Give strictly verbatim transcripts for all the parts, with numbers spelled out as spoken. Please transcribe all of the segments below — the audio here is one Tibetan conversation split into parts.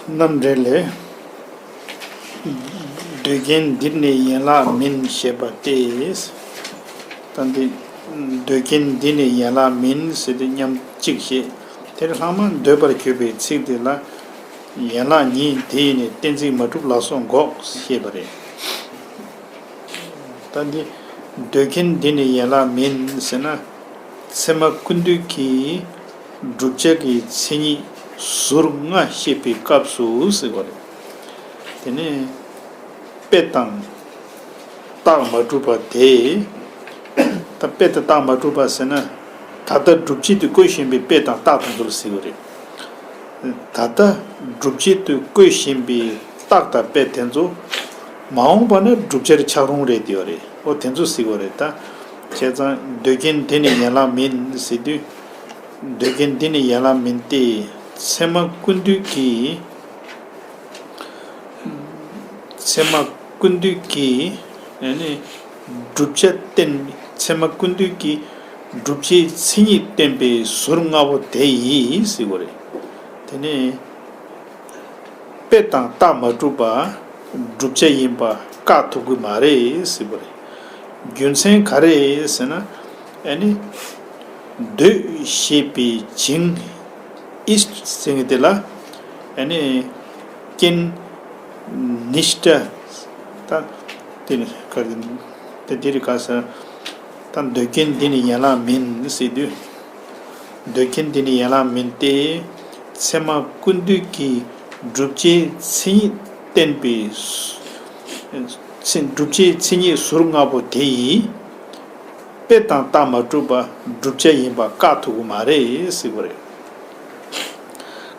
རྣམ་འགྲེལ་ལས། འདོད་རྐྱེན་འདི་ནི་ཡན་ལག་མིན་ཞེས་པ་སྟེ། ད་འདི། འདོད་རྐྱེན་འདི་ནི་ཡན་ལག་མིན་ཟེར་ཏེ་མཉམ་གཅིག་བཤད། དེར་ལྷག་མ་འདོད་པར་གྱུར་པའི་ཚིག་དེ་ལ། ཡན་ལག་ཉིད་དེ་ཡིས་ནི་གཏན་ཚིགས་མ་གྲུབ་ལ་སོགས་འགོག་ཞེས་པ་རེད། ད་འདི། འདོད་རྐྱེན་འདི་ནི་ཡན་ལག་མིན་ཟེར་ན། ཚད་མ་ཀུན་བཏུས་ཀྱི་བསྒྲུབ་བྱ་གི་མཚན་ཉིད་ཟུར་ལྔ་བཤད་པའི་སྐབས་སུ་ཟེར་བ་རེད། དེ་ནས་དཔེ་དང་རྟགས་མ་གྲུབ་པ་དེ། ད་དཔེ་དང་རྟགས་མ་གྲུབ་པ་ཟེར་ན། ད་ལྟ་སྒྲུབ་བྱེད་དུ་བཀོད་བཞིན་པའི་དཔེ་དང་རྟགས་དེ་ཚོ་ལ་ཟེར་བ་རེད། ད་ལྟ་སྒྲུབ་བྱེད་དུ་བཀོད་བཞིན་པའི་རྟགས་དང་དཔེ་དེ་ཚོ། མ་འོངས་པ་ན་བསྒྲུབ་བྱར་ཆགས་རུང་རེད་དེ་བ་རེད། ཨོ་དེ་ཚོ་ཟེར་བ་རེད་ད། བྱས་ཙང་འདོད་རྐྱེན་དེ་ནི་ཡན་ལག་མིན་ཟེར་དུས། འདོད་རྐྱེན་དེ་ནི་ཡན་ལག་མིན་ཏེ། ཚད་མ་ཀུན་བཏུས་ཀྱི། ཚད་མ་ཀུན་བཏུས་ཀྱི། ཨ་ནི། བསྒྲུབ་བྱ་བསྟན། ཚད་མ་ཀུན་བཏུས་ཀྱི་བསྒྲུབ་བྱའི་མཚན་ཉིད་བསྟན་པའི་ཟུར་ལྔ་པོ་དེ་ཡིས་ཟེར་བ་རེད། དེ་ནས། དཔེ་དང་རྟགས་མ་གྲུབ་པ་བསྒྲུབ་བྱ་ཡིན་པ་བཀག་ཐུབ་ཀྱི་མ་རེད་ཟེར་བ་རེད། རྒྱུ་མཚན་ག་རེ་ཟེར་ན། ཨ་ནི། འདོད་ཞེས་པའི་བྱིངས། ཨིཥྚ་ཟེར་མཁན་དེ་ལ། ཨ་ནི། རྐྱེན་ནིཥྚ། ད། དེ་ནི་ག་རེ། དེ་དེ་རིགས་ག་ཟེར། ད་འདོད་རྐྱེན་འདི་ནི་ཡན་ལག་མིན་ཟེར་དུས། འདོད་རྐྱེན་འདི་ནི་ཡན་ལག་མིན་ཏེ། ཚད་མ་ཀུན་བཏུས་ཀྱི་བསྒྲུབ་བྱའི་མཚན་ཉིད་བསྟན་པའི། ཚེ། བསྒྲུབ་བྱའི་མཚན་ཉིད་ཟུར་ལྔ་པོ་དེ་ཡིས། དཔེ་དང་རྟགས་མ་གྲུབ་པ་བསྒྲུབ་བྱ་ཡིན་པ་བཀག་ཐུབ་ཀྱི་མ་རེད་ཟེར་བ་རེད།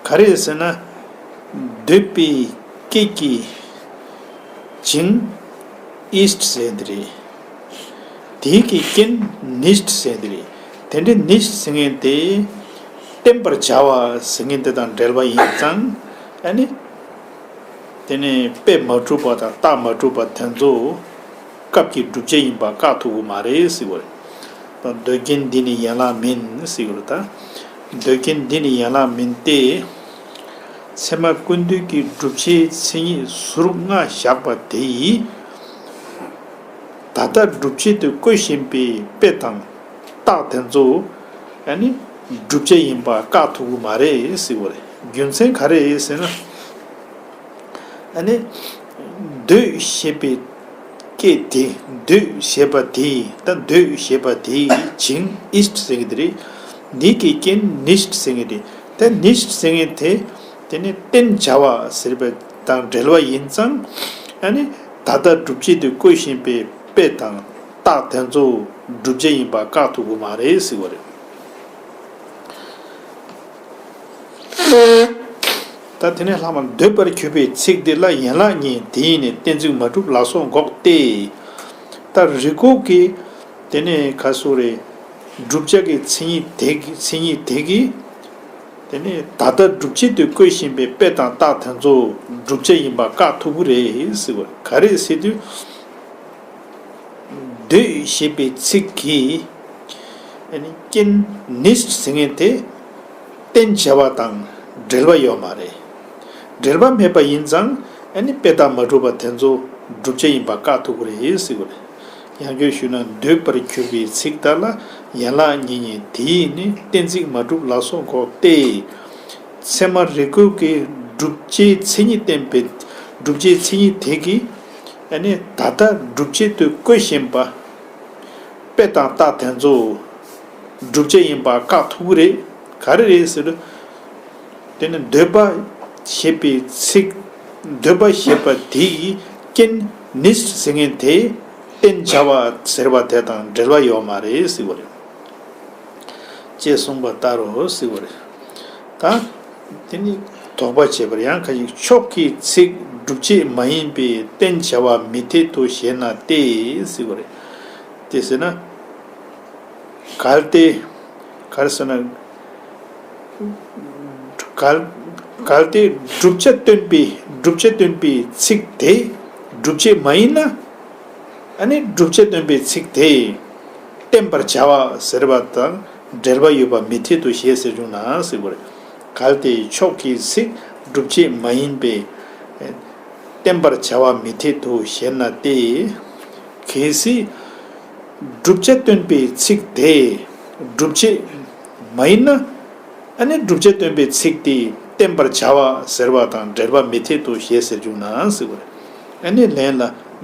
ག་རེ་ཟེར་ན། འདོད་པའི་སྐད་ཀྱི་བྱིངས་ཨིཥྚ་ཟེར་འདི་རེད། དེའི་གི་རྐྱེན་ནིཥྚ་ཟེར་འདི་རེད། དེ་འདྲའི་ནིཥྚ་ཟེར་མཁན་དེ། བསྟན་པར་བྱ་བ་ཟེར་མཁན་དེ་དང་འབྲེལ་བ་ཡིན་ཙང་། ཨ་ནི། དེ་ནས་དཔེ་མ་གྲུབ་པ་དང་རྟགས་མ་གྲུབ་པ་དེ་ཚོ་སྐབས་ཀྱི་བསྒྲུབ་བྱ་ཡིན་པ་བཀག་ཐུབ་ཀྱི་མ་རེད་ཟེར་བ་རེད། ད་འདོད་རྐྱེན་འདི་ནི་ཡན་ལག་མིན་ཟེར་བ་རེད་ད། འདོད་རྐྱེན་འདི་ནི་ཡན་ལག་མིན་ཏེ། ཚད་མ་ཀུན་བཏུས་ཀྱི་བསྒྲུབ་བྱའི་མཚན་ཉིད་ཟུར་ལྔ་བཞག་པ་དེ་ཡིས། ད་ལྟ་སྒྲུབ་བྱེད་དུ་བཀོད་བཞིན་པའི་དཔེ་དང་རྟགས་དེ་ཚོ། ཨ་ནི། བསྒྲུབ་བྱ་ཡིན་པ་བཀག་ཐུབ་ཀྱི་མ་རེད་ཟེར་བ་རེད། རྒྱུ་མཚན་ག་རེ་ཟེར་ན། ཨ་ནི། འདོད་ཞེས་པའི་སྐད་དེ། འདོད་ཞེས་པ་དེ། ད་འདོད་ཞེས་པ་དེའི་བྱིངས་ཨིཥྚ་ཟེར་གྱི་དེ་རེད། འདི་གི་རྐྱེན་ནིཥྚ་ཟེར་གྱི་རེད། ད་ནིཥྚ་ཟེར་མཁན་དེ། དེ་ནི་བསྟན་བྱ་བ་ཟེར་བ་དང་འབྲེལ་བ་ཡིན་ཙང་། ཨ་ནི། ད་ལྟ་སྒྲུབ་བྱེད་དུ་བཀོད་བཞིན་པའི་དཔེ་དང་རྟགས་དེ་ཚོ་བསྒྲུབ་བྱ་ཡིན་པ་བཀག་ཐུབ་ཀྱི་མ་རེད་ཟེར་བ་རེད། ད་དེ་ནས་ལྷག་མ་འདོད་པར་གྱུར་པའི་ཚིག་འདི་ལ་ཡན་ལག་གཉིས་དེ་ཡིས་ནི་གཏན་ཚིགས་མ་གྲུབ་ལ་སོགས་འགོག་སྟེ། ད་རིགས་འགོག་གི། དེ་ནས་ག་སོ་རེ། བསྒྲུབ་བྱ་གི་མཚན་ཉིད་དེ་གི། མཚན་ཉིད་དེ་གིས། དེ་ནས་ད་ལྟ་སྒྲུབ་བྱེད་དུ་བཀོད་བཞིན་པའི་དཔེ་དང་རྟགས་དེ་ཚོ་བསྒྲུབ་བྱ་ཡིན་པ་བཀག་ཐུབ་ཀྱི་རེད་ཟེར་བ། ག་རེ་ཟེར་དུས། འདོད་ཞེས་པའི་ཚིག་གིས། ཨ་ནི་རྐྱེན་ནིཥྚ་ཟེར་མཁན་དེ། བསྟན་བྱ་བ་དང་འབྲེལ་བ་ཡོད་མ་རེད། འབྲེལ་བ་མེད་པ་ཡིན་ཙང་། ཨ་ནི་དཔེ་དང་མ་གྲུབ་པ་དེ་ཚོ་བསྒྲུབ་བྱ་ཡིན་པ་བཀག་ཐུབ་ཀྱི་རེད་ཟེར་བ་རེད། ཡང་བསྐྱར་ཞུས་ན་འདོད་པར་གྱུར་པའི་ཚིག་དག་ལ་ཡན་ལག་གཉིས་གཉིས་དེ་ཡིས་ནི་གཏན་ཚིགས་མ་གྲུབ་ལ་སོགས་འགོག་སྟེ། ཚད་མ་རིགས་འགོག་གི་བསྒྲུབ་བྱའི་མཚན་ཉིད་བསྟན་པའི། བསྒྲུབ་བྱའི་མཚན་ཉིད་དེ་གིས། ཨ་ནི་ད་ལྟ་སྒྲུབ་བྱེད་དུ་བཀོད་བཞིན་པ། དཔེ་དང་རྟགས་དེ་ཚོ་བསྒྲུབ་བྱ་ཡིན་པ་བཀག་ཐུབ་ཀྱི་རེད། ག་རེ་རེད་ཟེར་ན། དེ་ནི་འདོད་པ་ཞེས་པའི་ཚིག་འདོད་པ་ཞེས་པ་དེ་ཡི་རྐྱེན་ནིཥྚ་ཟེར་མཁན་དེ་བསྟན་བྱ་བ་ཟེར་བ་དེ་དང་འབྲེལ་བ་ཡོད་མ་རེད་ཟེར་བ་རེད། ཅེས་གསུངས་པ་ལྟར་རོ་ཟེར་བ་རེད། ད། དེ་ནི་དོགས་པ་བྱས་པར་ཡང་ཁ་ཅིག་ཕྱོགས་ཀྱི་ཚིག་སྒྲུབ་བྱེད་མ་ཡིན་པའི་བསྟན་བྱ་བ་མི་འཐད་དོ་ཞེ་ན་སྟེ་ཟེར་བ་རེད། དེ་ཟེར་ན། གལ་ཏེ། ག་རེ་ཟེར་ན། གལ། གལ་ཏེ་བསྒྲུབ་བྱ་སྟོན་པའི། བསྒྲུབ་བྱ་སྟོན་པའི་ཚིག་དེ་སྒྲུབ་བྱེད་མ་ཡིན་ན། ཨ་ནི་བསྒྲུབ་བྱ་སྟོན་པའི་ཚིག་དེ་བསྟན་པར་བྱ་བ་ཟེར་བ་དང་འབྲེལ་བ་ཡོད་པ་མི་འཐད་དོ་ཞེས་ཟེར་བྱུང་ན་ཟེར་བ་རེད། གལ་ཏེ་ཕྱོགས་ཀྱི་ཚིག་ བསྒྲུབ་བྱེད་མ་ཡིན་པས་བསྟན་པར་བྱ་བ་མི་འཐད་དོ་ཞེ་ན་སྟེ། གལ་སྲིད་བསྒྲུབ་བྱ་སྟོན་པའི་ཚིག་དེ་བསྒྲུབ་བྱེད་མ་ཡིན་ན། ཨ་ནི་བསྒྲུབ་བྱ་སྟོན་པའི་ཚིག་དེ་བསྟན་པར་བྱ་བ་ཟེར་བ་དང་འབྲེལ་བ་མི་འཐད་དོ་ཞེས་ཟེར་བྱུང་ན་ཟེར་བ་རེད། ཨ་ནི་ལན་ལ་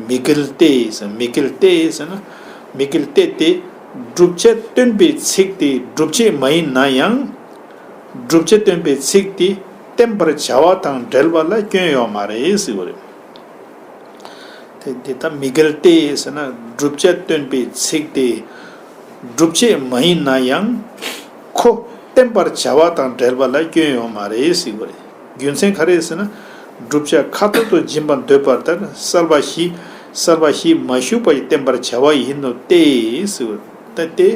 མི་འགལ་ཏེ་ཟེར། མི་འགལ་ཏེ་ཟེར་ན། མི་འགལ་ཏེ་སྟེ། བསྒྲུབ་བྱ་སྟོན་པའི་ཚིག་དེ་བསྒྲུབ་བྱེད་མ་ཡིན་ན་ཡང་། བསྒྲུབ་བྱ་སྟོན་པའི་ཚིག་དེ་བསྟན་པར་བྱ་བ་དང་འབྲེལ་བ་ལ་སྐྱོན་ཡོད་མ་རེད་ཟེར་བ་རེད། དེ་དེ་ལྟར་མི་འགལ་ཏེ་ཟེར་ན། བསྒྲུབ་བྱ་སྟོན་པའི་ཚིག་དེ་སྒྲུབ་བྱེད་མ་ཡིན་ན་ཡང་ཁོ་བསྟན་པར་བྱ་བ་དང་འབྲེལ་བ་ལ་སྐྱོན་ཡོད་མ་རེད་ཟེར་བ་རེད། རྒྱུ་མཚན་ག་རེ་ཟེར་ན། བསྒྲུབ་བྱ་ཁ་ཐོར་དུ་སྦྱིན་པ་འདོད་པ་ལྟར་གསལ་བ་བཞི། གསལ་བ་བཞི་མ་ཞུགས་པ་ཡི་བསྟན་པར་བྱ་བ་ཡིན་ནོ་སྟེ་ཟེར་བ་ད་སྟེ།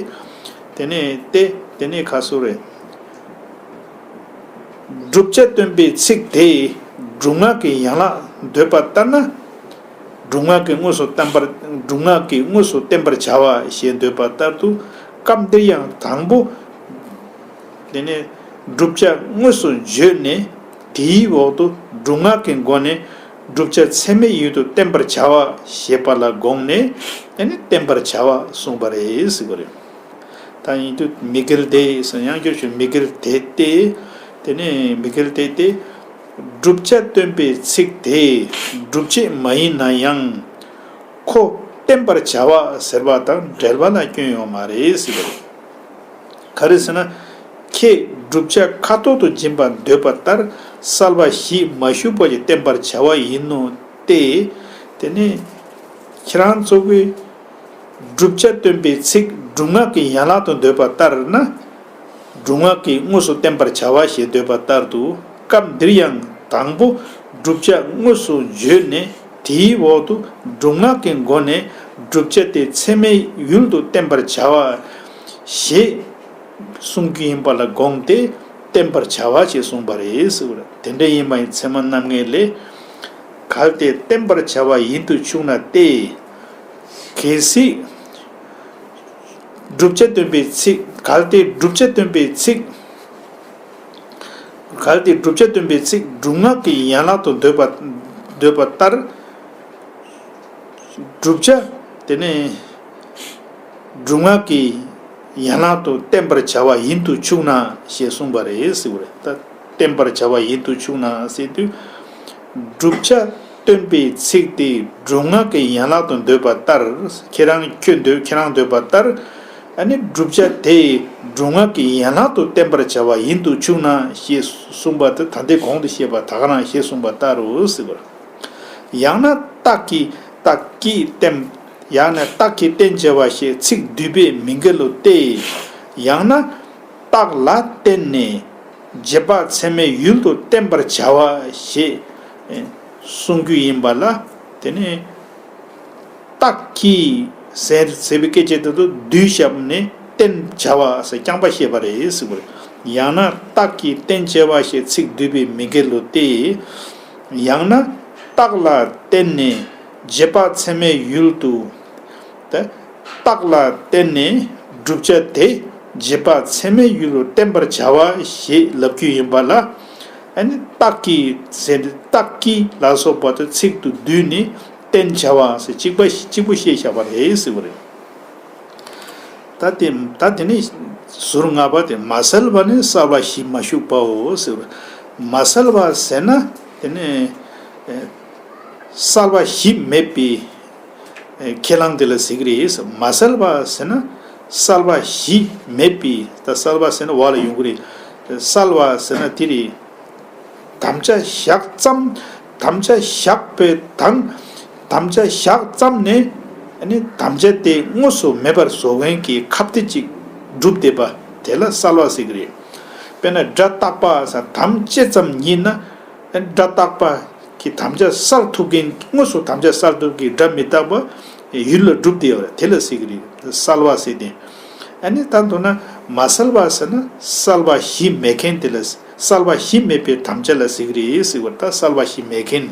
དེ་ནས་སྟེ་དེ་ནས་ཁ་སོ་རེད། བསྒྲུབ་བྱ་སྟོན་པའི་ཚིག་དེ་སྒྲུབ་ངག་གི་ཡན་ལག་འདོད་པ་ལྟར་ན། སྒྲུབ་ངག་གི་དངོས་སུ་བསྟན་པར། སྒྲུབ་ངག་གི་དངོས་སུ་བསྟན་པར་བྱ་བ་ཞེས་འདོད་པ་ལྟར་དུ། སྐབས་འདིར་ཡང་དང་པོ། དེ་ནས་བསྒྲུབ་བྱ་དངོས་སུ་བརྗོད་ནས། དེའི་འོག་ཏུ་སྒྲུབ་ངག་གི་སྒོ་ནས་བསྒྲུབ་བྱ་ཚད་མའི་ཡུལ་དུ་བསྟན་པར་བྱ་བ་ཞེས་པ་ལ་དགོངས་ནས། དེ་ནས་བསྟན་པར་བྱ་བ་གསུངས་པ་རེད་ཟེར་བ་རེད། ད་ཡིན་དུས་མི་འགལ་ཏེ་ཟེར། ཡང་བསྐྱར་ཞུ། མི་འགལ་ཏེ་སྟེ། དེ་ནས་མི་འགལ་ཏེ་སྟེ། བསྒྲུབ་བྱ་སྟོན་པའི་ཚིག་དེ་སྒྲུབ་བྱེད་མ་ཡིན་ན་ཡང་ཁོ་བསྟན་པར་བྱ་བ་ཟེར་བ་དང་འབྲེལ་བ་ལ་སྐྱོན་ཡོད་མ་རེད་ཟེར་བ་རེད། ག་རེ་ཟེར་ན། ཁྱེད་བསྒྲུབ་བྱ་ཁ་ཐོར་དུ་སྦྱིན་པ་འདོད་པ་ལྟར་གསལ་བ་བཞི་མ་ཞུགས་པ་ཡི་བསྟན་པར་བྱ་བ་ཡིན་ནོ་སྟེ། དེ་ནས་ཁྱེད་རང་ཚོ་གིས་བསྒྲུབ་བྱ་སྟོན་པའི་ཚིག་སྒྲུབ་ངག་གི་ཡན་ལག་ཏུ་འདོད་པ་ལྟར་ན། སྒྲུབ་ངག་གི་དངོས་སུ་བསྟན་པར་བྱ་བ་ཞེས་འདོད་པ་ལྟར་དུ། སྐབས་འདིར་ཡང་དང་པོ་བསྒྲུབ་བྱ་དངོས་སུ་བརྗོད་ནས། དེའི་འོག་ཏུ་སྒྲུབ་ངག་གི་སྒོ་ནས་བསྒྲུབ་བྱ་དེ་ཚད་མའི་ཡུལ་དུ་བསྟན་པར་བྱ་བ་ཞེས་གསུང་རྒྱུ་ཡིན་པ་ལ་དགོངས་ཏེ་བསྟན་པར་བྱ་བ་ཞེས་གསུངས་པ་རེད་ཟེར་བ་རེད། དེ་འདྲ་ཡིན་པ་ཡིན་ཚད་མ་རྣམ་ངེས་ལས། གལ་ཏེ་བསྟན་པར་བྱ་བ་ཡིན་དུ་ཆུག་ན་སྟེ། གལ་སྲིད་བསྒྲུབ་བྱ་སྟོན་པའི་ཚིག་གལ་ཏེ་བསྒྲུབ་བྱ་སྟོན་པའི་ཚིག་གལ་ཏེ་བསྒྲུབ་བྱ་སྟོན་པའི་ཚིག་སྒྲུབ་ངག་གི་ཡན་ལག་ཏུ་འདོད་པ། འདོད་པ་ལྟར། བསྒྲུབ་བྱ་དེ་ནི་སྒྲུབ་ངག་གི་ཡན་ལག་ཏུ་བསྟན་པར་བྱ་བ་ཡིན་དུ་ཆུག་ན་ཞེས་གསུངས་པ་རེད་ཟེར་བ་རེད། ད་བསྟན་པར་བྱ་བ་ཡིན་དུ་ཆུག་ན་ཟེར་དུས། བསྒྲུབ་བྱ་སྟོན་པའི་ཚིག་དེ་སྒྲུབ་ངག་གི་ཡན་ལག་ཏུ་འདོད་པ་ལྟར། ཁྱེད་རང་ཁྱོད་འདོད་ཁྱེད་རང་འདོད་པ་ལྟར། ཨ་ནི་བསྒྲུབ་བྱ་དེ་སྒྲུབ་ངག་གི་ཡན་ལག་ཏུ་བསྟན་པར་བྱ་བ་ཡིན་དུ་ཆུག་ན་ཞེས་གསུངས་པ་དེ་ད་ལྟའི་གོང་དུ་བཤད་པ་ད་ག་རང་ཞེས་གསུངས་པ་ལྟར་རོ་ཟེར་བར། ཡང་ན་རྟགས་ཀྱིས་རྟགས་ཀྱིས་བསྟན། ཡང་ན་རྟགས་ཀྱིས་བསྟན་བྱ་བ་ཞེས་ཚིག་བསྡུས་པས་མི་འགལ་ལོ་སྟེ། ཡང་ན་རྟགས་ལ་བརྟེན་ནས་རྗེས་དཔག་ཚད་མའི་ཡུལ་དུ་བསྟན་པར་བྱ་བ་ཞེས་གསུང་རྒྱུ་ཡིན་པ་ལ། དེ་ནི་རྟགས་ཀྱིས་ཟེར་ཟེར་བའི་སྐད་ཆ་དེ་ཚོ་བསྡུས་བཞག་ནས་བསྟན་བྱ་བ་ཟེར་རྐྱང་པ་བཤད་པ་རེད་ཟེར་བ་རེད། ཡང་ན་རྟགས་ཀྱིས་བསྟན་བྱ་བ་ཞེས་ཚིག་བསྡུས་པས་མི་འགལ་ལོ་སྟེ། ཡང་ན་རྟགས་ལ་བརྟེན་ནས་རྗེས་དཔག་ཚད་མའི་ཡུལ་དུ། ད་རྟགས་ལ་བརྟེན་ནས་བསྒྲུབ་བྱ་དེ་རྗེས་དཔག་ཚད་མའི་ཡུལ་དུ་བསྟན་པར་བྱ་བ་ཞེས་ལབ་རྒྱུ་ཡིན་པ་ལ། ཨ་ནི་རྟགས་ཀྱིས་ཟེར་ཏེ་རྟགས་ཀྱིས་ལ་སོགས་པ་དེ་ཚིག་ཏུ་བསྡུས་ནས་བསྟན་བྱ་བ་ཟེར་གཅིག་པ་གཅིག་པུ་བཤད་བཞག་པ་རེད་ཟེར་བ་རེད། ད་དེ་ད་དེ་ནི་ཟུར་ལྔ་པ་དེ་མ་གསལ་བ་ནི་གསལ་བ་བཞི་མ་ཞུགས་པའོ་ཟེར་བ། མ་གསལ་བ་ཟེར་ན་དེ་ནི་ཨེ་གསལ་བ་བཞི་མེད་པའི་ཨེ་ཁས་བླངས་དེ་ལ་ཟེར་གི་རེད། མ་གསལ་བ་ཟེར་ན་གསལ་བ་བཞི་མེད་པའི་ད་གསལ་བ་ཟེར་ན་བ་ལ་ཡོང་གི་རེད། གསལ་བ་ཟེར་ན་དེ་རེད། དམ་བཅའ་བཞག་ཙམ། དམ་བཅའ་བཞག་པའི་དང་། དམ་བཅའ་བཞག་ཙམ་ནས་ཨ་ནི་དམ་བཅའ་དེ་དངོས་སུ་མེད་པར་བཟོ་མཁན་གྱི་ཁ་གཏད་ཅིག་སྒྲུབ་བསྡད་པ་དེ་ལ་གསལ་བ་ཟེར་གྱི་རེད། དཔེར་ན་སྒྲ་རྟག་པ་ཟེར་དམ་བཅས་ཙམ་ཉིད་ན་སྒྲ་རྟག་པ་གི་དམ་བཅའ་གསལ་ཐུབ་མཁན། དངོས་སུ་དམ་བཅའ་གསལ་ཐུབ་མཁན་སྒྲ་མི་རྟག་པ་ཡུལ་ལ་སྒྲུབ་བསྡད་ཡོད་རེད། དེ་ལ་ཟེར་གྱི་རེད། གསལ་བ་ཟེར་ཏེ། ཨ་ནི་ད་མདོར་ན་མ་གསལ་བ་ཟེར་ན་གསལ་བ་བཞི་མེད་མཁན་དེ་ལ། གསལ་བ་བཞི་མེད་པའི་དམ་བཅའ་ལ་ཟེར་གྱི་རེད་ཟེར་བ། ད་གསལ་བ་བཞི་མེད་མཁན།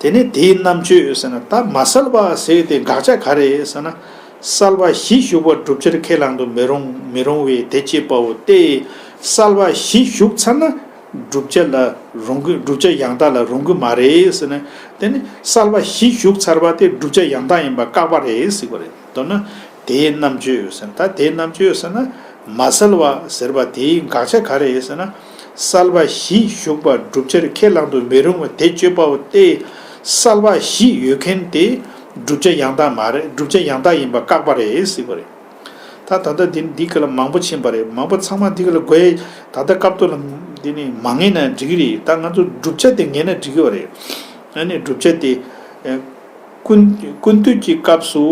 དེ་ནས་དེའི་རྣམ་གཅོད་ཟེར་ན། ད་མ་གསལ་བ་ཟེར་དེ་དགག་བྱ་ག་རེ་ཟེར་ན། གསལ་བ་བཞི་ཞུགས་པ་བསྒྲུབ་བྱར་ཁས་བླང་དུ་མི་རུང་མི་རུང་བས་དེ་བྱེད་པའོ་སྟེ། གསལ་བ་བཞི་ཞུགས་ཚར་ན་ བསྒྲུབ་བྱ་ལ་རུང་གི་བསྒྲུབ་བྱ་ཡང་དག་ལ་རུང་གི་མ་རེད་ཟེར་ན། དེ་ནི་གསལ་བ་བཞི་ཞུགས་ཚར་བ་དེ་བསྒྲུབ་བྱ་ཡང་དག་ཡིན་པ་བཀག་པ་རེད་ཟེར་གི་རེད། མདོར་ན་དེའི་རྣམ་གཅོད་ཟེར་ན། ད་དེའི་རྣམ་གཅོད་ཟེར་ན། མ་གསལ་བ་ཟེར་བ་དེའི་དགག་བྱ་ག་རེ་ཡིན་ཟེར་ན། གསལ་བ་བཞི་ཞུགས་པ་བསྒྲུབ་བྱར་ཁས་བླང་དུ་མི་རུང་བ་དེ་དཔྱོད་པའོ་སྟེ། གསལ་བ་བཞི་ཡོད་མཁན་དེ་བསྒྲུབ་བྱ་ཡང་དག་མ་རེད། བསྒྲུབ་བྱ་ཡང་དག་ཡིན་པ་བཀག་པ་རེད་ཟེར་གི་རེད། ད་ད་ལྟ་འདི་འདི་ག་ལ་མང་པོ་ཕྱིན་པ་རེད། མང་པོ་ཚང་མ་འདི་ག་ལ་དགོས་ཡས། ད་ལྟ་སྐབས་ཐོག་ལ་འདི་ནི་མ་ངེས་ན་འགྲིག་གི་རེད། ད་ང་ཚོ་བསྒྲུབ་བྱ་དེ་ངེས་ན་འགྲིག་གི་རེད། ཨ་ནི་བསྒྲུབ་བྱ་དེ། ཨ། ཀུན་ཀུན་བཏུས་ཀྱི་སྐབས་སུ་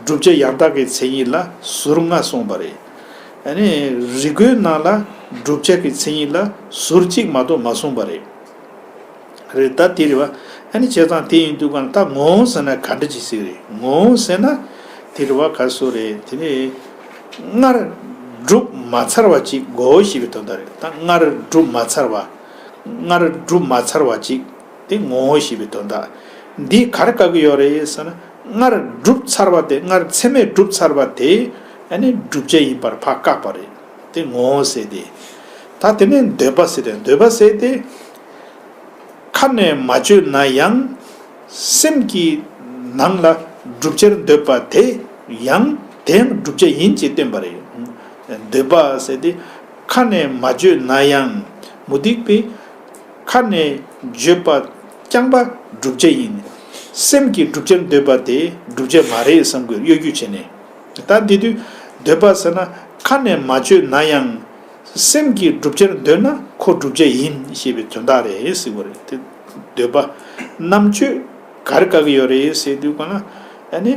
བསྒྲུབ་བྱ་ཡང་དག་གི་མཚན་ཉིད་ལ་ཟུར་ལྔ་གསུངས་པ་རེད། ཨ་ནི་རིགས་བགོའི་ནང་ལ་བསྒྲུབ་བྱ་གི་མཚན་ཉིད་ལ་ཟུར་གཅིག་མ་གཏོགས་མ་གསུངས་པ་རེད། རེད། ད་དེ་རེད་བ། ཨ་ནི་བྱས་ཙང་དེ་ཡིན་དུས་གང་ལ་ད་ངོ་བོ་ཟེར་ན་ག་འདྲ་ཅིག་ཟེར་གི་རེད། ངོ་བོ་ཟེར་ན་དེ་རེད་བ། ག་སོ་རེད། དེ་ནི་སྔར་བསྒྲུབས་མ་ཚར་བ་ཅིག་གོ་ཞེས་པའི་དོན་དག་རེད། ད་སྔར་བསྒྲུབས་མ་ཚར་བ། སྔར་བསྒྲུབས་མ་ཚར་བ་ཅིག་དེ་ངོ་བོ་ཞེས་པའི་དོན་དག་འདི་ག་རེ་བཀག་གི་ཡོད་རེད་ཟེར་ན། སྔར་བསྒྲུབས་ཚར་བ་དེ། སྔར་མཚན་མས་བསྒྲུབས་ཚར་བ་དེ་ཨ་ནི་བསྒྲུབ་བྱ་ཡིན་པར་ཕར་བཀག་པ་རེད། དེ་ངོ་བོ་ཟེར་ཏེ། ད་དེ་ནས་འདོད་པ་ཟེར་ཏེ། འདོད་པ་ཟེར་ཏེ། ཁ་ནས་མ་བརྗོད་ན་ཡང་སེམས་ཀྱི་ནང་ལ་བསྒྲུབ་བྱར་འདོད་པ་དེ་ཡང་དེ་ཡང་བསྒྲུབ་བྱ་ཡིན་ཅེས་སྟོན་པ་རེད། འདོད་པ་ཟེར་ཏེ། ཁ་ནས་མ་བརྗོད་ན་ཡང་མུ་སྟེགས་པས་ཁ་ནས་བརྗོད་པ་རྐྱང་པ་བསྒྲུབ་བྱ་ཡིན། སེམས་ཀྱིས་བསྒྲུབ་བྱར་འདོད་པ་དེ་བསྒྲུབ་བྱ་མ་རེད་བསམ་དགོས། གཡོ་སྒྱུ་བྱས་ནས། ད་འདི་དུས་འདོད་པ་ཟེར་ན། ཁ་ནས་མ་བརྗོད་ན་ཡང་སེམས་ཀྱིས་བསྒྲུབ་བྱར་འདོད་ན་ཁོ་བསྒྲུབ་བྱ་ཡིན་ཞེས་པའི་དོན་དག་རེད་ཟེར་བ་རེད། དེ་འདོད་པ་རྣམ་གཅོད་ག་རེ་བཀག་གི་ཡོད་རེད་ཟེར་དུས་གང་ལ། ཨ་ནི་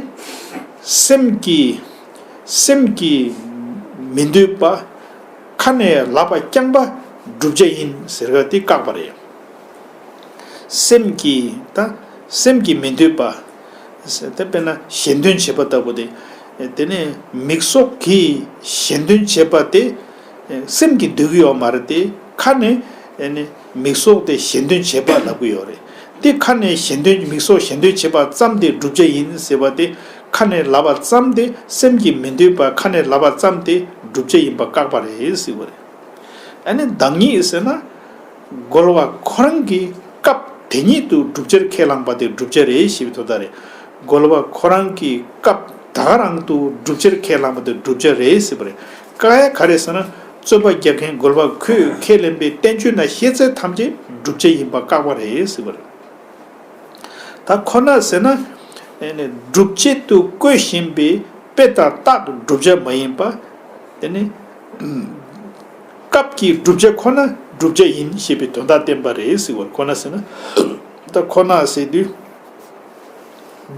སེམས་ཀྱིས་སེམས་ཀྱིས་མི་འདོད་པ། ཁ་ནས་ལབ་པ་རྐྱང་པ་བསྒྲུབ་བྱ་ཡིན་ཟེར་བ་དེ་བཀག་པ་རེད། སེམས་ཀྱིས་ད་སེམས་ཀྱིས་མི་འདོད་པ། དེ་དཔེར་ན་གཞན་དོན་བྱེད་པ་ལྟ་བུ་དེ། དེ་ནས་མིག་སོགས་ཀྱིས་གཞན་དོན་བྱེད་པ་དེ་སེམས་ཀྱིས་འདོད་ཀྱི་ཡོད་མ་རེད་དེ། ཁ་ནས་ཨ་ནི་མིག་སོགས་དེ་གཞན་དོན་བྱེད་པ་ལབ་ཀྱི་ཡོད་རེད། དེ་ཁ་ནས་གཞན་དོན། མིག་སོགས་གཞན་དོན་བྱེད་པ་ཙམ་དེ་བསྒྲུབ་བྱ་ཡིན་ཟེར་བ་དེ། ཁ་ནས་ལབ་པ་ཙམ་དེ་སེམས་ཀྱིས་མི་འདོད་པ། ཁ་ནས་ལབ་པ་ཙམ་དེ་བསྒྲུབ་བྱ་ཡིན་པ་བཀག་པ་རེད་ཟེར་བ་རེད། ཨ་ནི་བདག་ཉིད་ཟེར་ན། རྒོལ་བ་ཁོ་རང་གིས་སྐབས་དེ་ཉིད་དུ་བསྒྲུབ་བྱར་ཁས་བླངས་པ་དེ་བསྒྲུབ་བྱ་རེད་ཞེས་པའི་དོན་དག་རེད། རྒོལ་བ་ཁོ་རང་གིས་སྐབས་ད་ག་རང་དུ་བསྒྲུབ་བྱར་ཁས་བླངས་པ་དེ་བསྒྲུབ་བྱ་རེད་ཟེར་བ་རེད། བཀག་ཡ་ག་རེ་ཟེར་ན། རྩོད་པ་རྒྱག་མཁན་རྒོལ་བ་ཁོས་ཁས་ལེན་པའི་བསྟན་བཅོས་ན་ཤེས་ཚད་ཐམས་ཅད་བསྒྲུབ་བྱ་ཡིན་པ་བཀག་པ་རེད་ཟེར་བ་རེད། ད་ཁོ་ན་ཟེར་ན། ཨེ་ནི་སྒྲུབ་བྱེད་དུ་བཀོད་བཞིན་པའི་དཔེ་དང་རྟགས་བསྒྲུབ་བྱ་མ་ཡིན་པ། དེ་ནི་སྐབས་ཀྱི་བསྒྲུབ་བྱ་ཁོ་ན་བསྒྲུབ་བྱ་ཡིན་ཞེས་པའི་དོན་དག་བསྟན་པ་རེད་ཟེར་བ། ཁོ་ན་ཟེར་ན། ད་ཁོ་ན་ཟེར་དུས།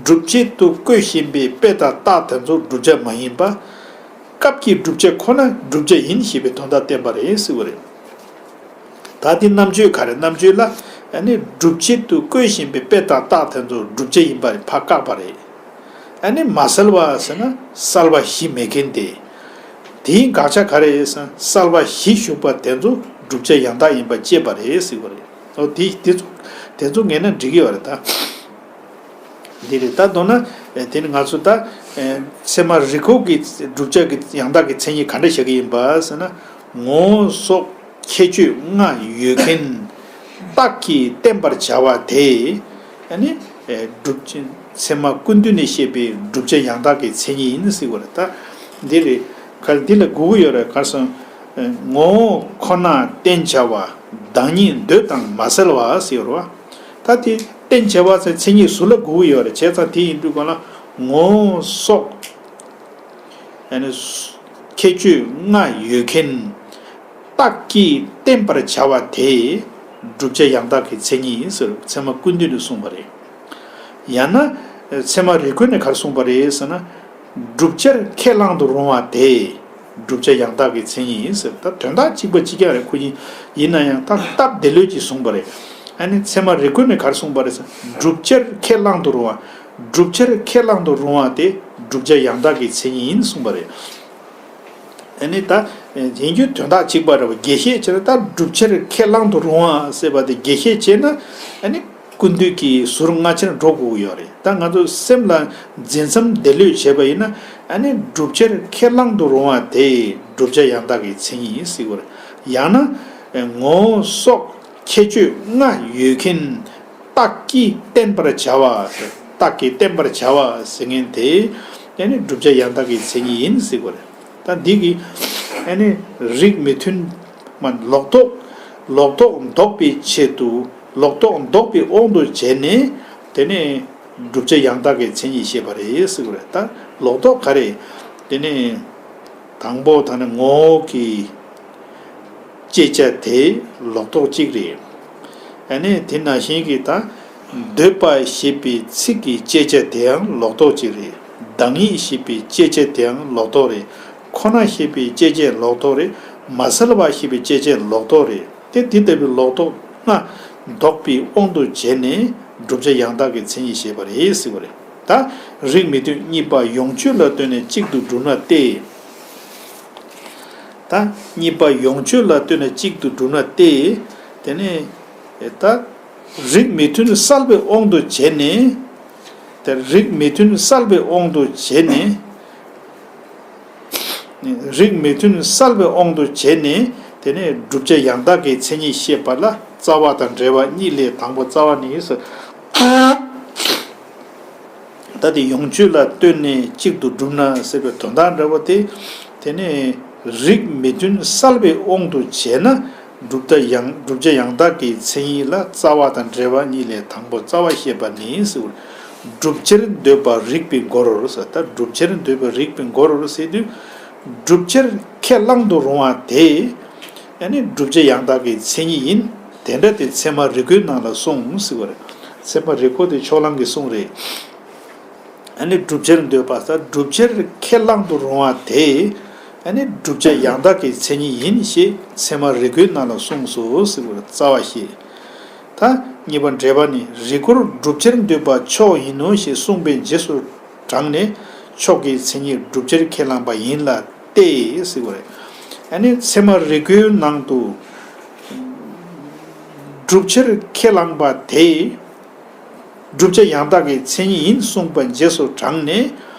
སྒྲུབ་བྱེད་དུ་བཀོད་བཞིན་པའི་དཔེ་དང་རྟགས་དེ་ཚོ་བསྒྲུབ་བྱ་མ་ཡིན་པ། སྐབས་ཀྱི་བསྒྲུབ་བྱ་ཁོ་ན་བསྒྲུབ་བྱ་ཡིན་ཞེས་པའི་དོན་དག་བསྟན་པ་རེད་ཟེར་བ་རེད། ད་འདི་རྣམ་གཅོད་ག་རེ། རྣམ་གཅོད་ལ། ཨ་ནི་སྒྲུབ་བྱེད་དུ་བཀོད་བཞིན་པའི་དཔེ་དང་རྟགས་དེ་ཚོ་བསྒྲུབ་བྱ་ཡིན་པ་ཕར་བཀག་པ་རེད། ཨ་ནི་མ་གསལ་བ་ཟེར་ན་གསལ་བ་བཞི་མེད་མཁན་དེ། དེའི་དགག་བྱ་ག་རེ་ཡིན་ཟེར་ན། གསལ་བ་བཞི་ཞུགས་པ་དེ་ཚོ་བསྒྲུབ་བྱ་ཡང་དག་ཡིན་པ་བཅད་པ་རེད་ཟེར་བ་རེད། ཨོ་དེ་དེ་ཚོ་དེ་ཚོ་ངེས་ན་འགྲིག་གི་ཡོད་རེད་ད། འདི་རེད། ད་མདོར་ན་དེ་ནི་ང་ཚོ་ད་ཚད་མ་རིག་གོ་གི་བསྒྲུབ་བྱ་གི་ཡང་དག་གི་མཚན་ཉིད་ག་འདྲ་བཞག་གི་ཡིན་པ་ཟེར་ན། ངོ་བོ་སོགས་ཁྱད་ཆོས་ལྔ་ཡོད་མཁན་རྟགས་ཀྱིས་བསྟན་པར་བྱ་བ་དེ། ཨ་ནི་བསྒྲུབ་བྱ་ཚད་མ་ཀུན་བཏུས་ནས་བཤད་པའི་བསྒྲུབ་བྱ་ཡང་དག་གི་མཚན་ཉིད་ཡིན་ཟེར་བ་རེད་ད། འདི་རེད། ག་འདི་ལ་དགོས་ཀྱི་ཡོད་རེད། ག་རེ་ཟེར་ན། ངོ་བོ་ཁོ་ན་བསྟན་བྱ་བ། བདག་ཉིད་འདོད་དང་མ་གསལ་བ་ཟེར་བ། ད་དེ་བསྟན་བྱ་བ་ཟེར་མཚན་ཉིད་ཟུར་ལ་དགོས་ཀྱི་ཡོད་རེད། བྱས་ཙང་དེ་ཡིན་དུས་གང་ལ་ངོ་བོ་སོགས། ཨ་ནི་ཁྱད་ཆོས་ལྔ་ཡོད་མཁན་རྟགས་ཀྱིས་བསྟན་པར་བྱ་བ་དེ་བསྒྲུབ་བྱ་ཡང་དག་གི་མཚན་ཉིད་ཡིན་ཟེར་ཚད་མ་ཀུན་བཏུས་ནས་གསུངས་པ་རེད། ཡང་ན་ཚད་མ་རིག་གོ་ནས་ག་རེ་གསུངས་པ་རེད་ཟེར་ན། བསྒྲུབ་བྱར་ཁས་བླང་དུ་རུང་བ་དེ་བསྒྲུབ་བྱ་ཡང་དག་གི་མཚན་ཉིད་ཡིན་ཟེར། ད་དོན་དག་གཅིག་པ་གཅིག་རྐྱང་རེད། ཁོ་གཉིས་ཡིན་ན་ཡང་ད་སྟབས་བདེ་ལོས་ཀྱིས་གསུངས་པ་རེད། ཨ་ནི་ཚད་མ་རིག་གོ་ནས་ག་རེ་གསུངས་པ་རེད་ཟེར་ན། བསྒྲུབ་བྱར་ཁས་བླང་དུ་རུང་བ། བསྒྲུབ་བྱར་ཁས་བླང་དུ་རུང་བ་དེ་བསྒྲུབ་བྱ་ཡང་དག་གི་མཚན་ཉིད་ཡིན་གསུངས་པ་རེད། ཨ་ནི་ད་ཡིན་རྒྱུ་དོན་དག་གཅིག་པ་རེད་བ། རྒྱས་བཤད་བྱས་ན་ད་བསྒྲུབ་བྱར་ཁས་བླང་དུ་རུང་བ་ཟེར་བ་དེ་རྒྱས་བཤད་བྱས་ན། ཨ་ནི་ཀུན་བཏུས་ཀྱི་ཟུར་ལྔ་ཆར་འགྲོ་དགོས་ཀྱི་ཡོད་རེད། ད་ང་ཚོ་སེམས་ལ་འཛིན་མཚམས་བདེ་ལོས་བྱས་པ་ཡིན་ན། ཨ་ནི་བསྒྲུབ་བྱར་ཁས་བླང་དུ་རུང་བ་དེ་བསྒྲུབ་བྱ་ཡང་དག་གི་མཚན་ཉིད་ཡིན་ཟེར་གྱི་ཡོད་རེད། ཡང་ན། ངོ་བོ་སོགས་ཁྱད་ཆོས་ལྔ་ཡོད་མཁན་རྟགས་ཀྱིས་བསྟན་པར་བྱ་བ། རྟགས་ཀྱིས་བསྟན་པར་བྱ་བ་ཟེར་མཁན་དེ་ཨ་ནི་བསྒྲུབ་བྱ་ཡང་དག་གི་མཚན་ཉིད་ཡིན་ཟེར་དགོས་རེད། ད་འདི་གི་ཨ་ནི་རིགས་མི་མཐུན་མ་ལོག་རྟོག་ལོག་རྟོག་འདོགས་པའི་ཆེད་དུ་ལོག་རྟོག་འདོགས་པའི་དབང་དུ་བྱས་ནས་དེ་ནས་བསྒྲུབ་བྱ་ཡང་དག་གི་མཚན་ཉིད་བཤད་པ་རེད་ཟེར་དགོས་རེད། ད་ལོག་རྟོག་ག་རེ། དེ་ནས་དང་པོ་ད་ནི་ངོ་བོ་གི་བཅད་བྱ་དེ་ལོག་རྟོག་གཅིག་རེད། ཨ་ནི་དེ་ནང་བཞིན་གྱི་ད་འདོད་པ་ཞེས་པའི་ཚིག་གི་བཅད་བྱ་དེའང་ལོག་རྟོག་གཅིག་རེད། བདག་ཉིད་ཞེས་པའི་བཅད་བྱ་དེའང་ལོག་རྟོག་རེད། ཁོ་ན་ཞེས་པའི་བཅད་བྱ་ལོག་རྟོག་རེད། མ་བསལ་བ་ཞེས་པའི་བཅད་བྱ་ལོག་རྟོག་རེད། དེ་དེ་ལྟ་བུའི་ལོག་རྟོག་ལྔ་ལྡོག་པའི་དབང་དུ་བྱས་ནས་བསྒྲུབ་བྱ་ཡང་དག་གི་མཚན་ཉིད་བཤད་པ་རེད་ཟེར་བ་རེད། ད་རིགས་མི་མཐུན་གཉིས་པ་ཡོངས་གཅོད་ལ་ལྟོས་ནས་གཅིག་ཏུ་གྲུབ་ན་སྟེ། ད་གཉིས་པ་ཡོངས་གཅོད་ལ་ལྟོས་ནས་གཅིག་ཏུ་གྲུབ་ན་སྟེ། དེ་ནས་ད་རིགས་མི་མཐུན་བསལ་བའི་དབང་དུ་བྱས་ནས། དེ་རིགས་མི་མཐུན་བསལ་བའི་དབང་དུ་བྱས་ནས། རིགས་མི་མཐུན་བསལ་བའི་དབང་དུ་བྱས་ནས་དེ་ནས་བསྒྲུབ་བྱ་ཡང་དག་གི་མཚན་ཉིད་བཤད་པ་ལ་རྩ་བ་དང་འབྲེལ་བ་གཉིས་ལས་དང་པོ་རྩ་བ་ནི་ཟེར། ད་དེ་ཡོངས་གཅོད་ལ་ལྟོས་ནས་གཅིག་ཏུ་གྲུབ་ན་ཟེར་བའི་དོན་དག་འདྲ་བོ་དེ། དེ་ནས་རིགས་མི་མཐུན་བསལ་བའི་དབང་དུ་བྱས་ན། བསྒྲུབ་བྱ་ཡང་བསྒྲུབ་བྱ་ཡང་དག་གི་མཚན་ཉིད་ལ་རྩ་བ་དང་འབྲེལ་བ་གཉིས་ལས་དང་པོ་རྩ་བ་བཤད་པ་ནི་ཟེར། བསྒྲུབ་བྱར་འདོད་པ་རིགས་པའི་མགོར་ཟེར། ད་བསྒྲུབ་བྱར་འདོད་པ་རིགས་པའི་མགོར་ཟེར་དུས། བསྒྲུབ་བྱར་ཁས་བླང་དུ་རུང་བ་དེ། ཨ་ནི་བསྒྲུབ་བྱ་ཡང་དག་གི་མཚན་ཉིད་ཡིན། དེ་འདྲ་དེ་ཚད་མ་རིག་པའི་ནང་ལ་གསུངས་ཟེར་བ་རེད། ཚད་མ་རིག་པ་དེ་ཕྱོགས་གླང་གི་གསུང་རེད། ཨ་ནི་བསྒྲུབ་བྱར་འདོད་པ་ཟེར་བསྒྲུབ་བྱར་ཁས་བླང་དུ་རུང་བ་དེ། ཨ་ནི་བསྒྲུབ་བྱ་ཡང་དག་གི་མཚན་ཉིད་ཡིན་ཞེས་ཚད་མ་རིག་པའི་ནང་ལ་གསུངས་སོ་ཟེར་བར་རྩ་བ་ཞེས། ད་གཉིས་པ་འགྲེལ་པ་ནི་རིག་གོར་བསྒྲུབ་བྱར་འདོད་པ་མཆོག་ཡིན་ནོ་ཞེས་གསུངས་པའི་རྗེས་སུ་འབྲངས་ནས་མཆོག་གི་མཚན་ཉིད་བསྒྲུབ་བྱར་ཁས་བླངས་པ་ཡིན་ལ་སྟེ་ཟེར་བ་རེད། ཨ་ནི་ཚད་མ་རིག་གོའི་ནང་དུ་བསྒྲུབ་བྱར་ཁས་བླངས་པ་དེ། བསྒྲུབ་བྱ་ཡང་དག་གི་མཚན་ཉིད་ཡིན་གསུངས་པ་རྗེས་སུ་འབྲངས་ནས།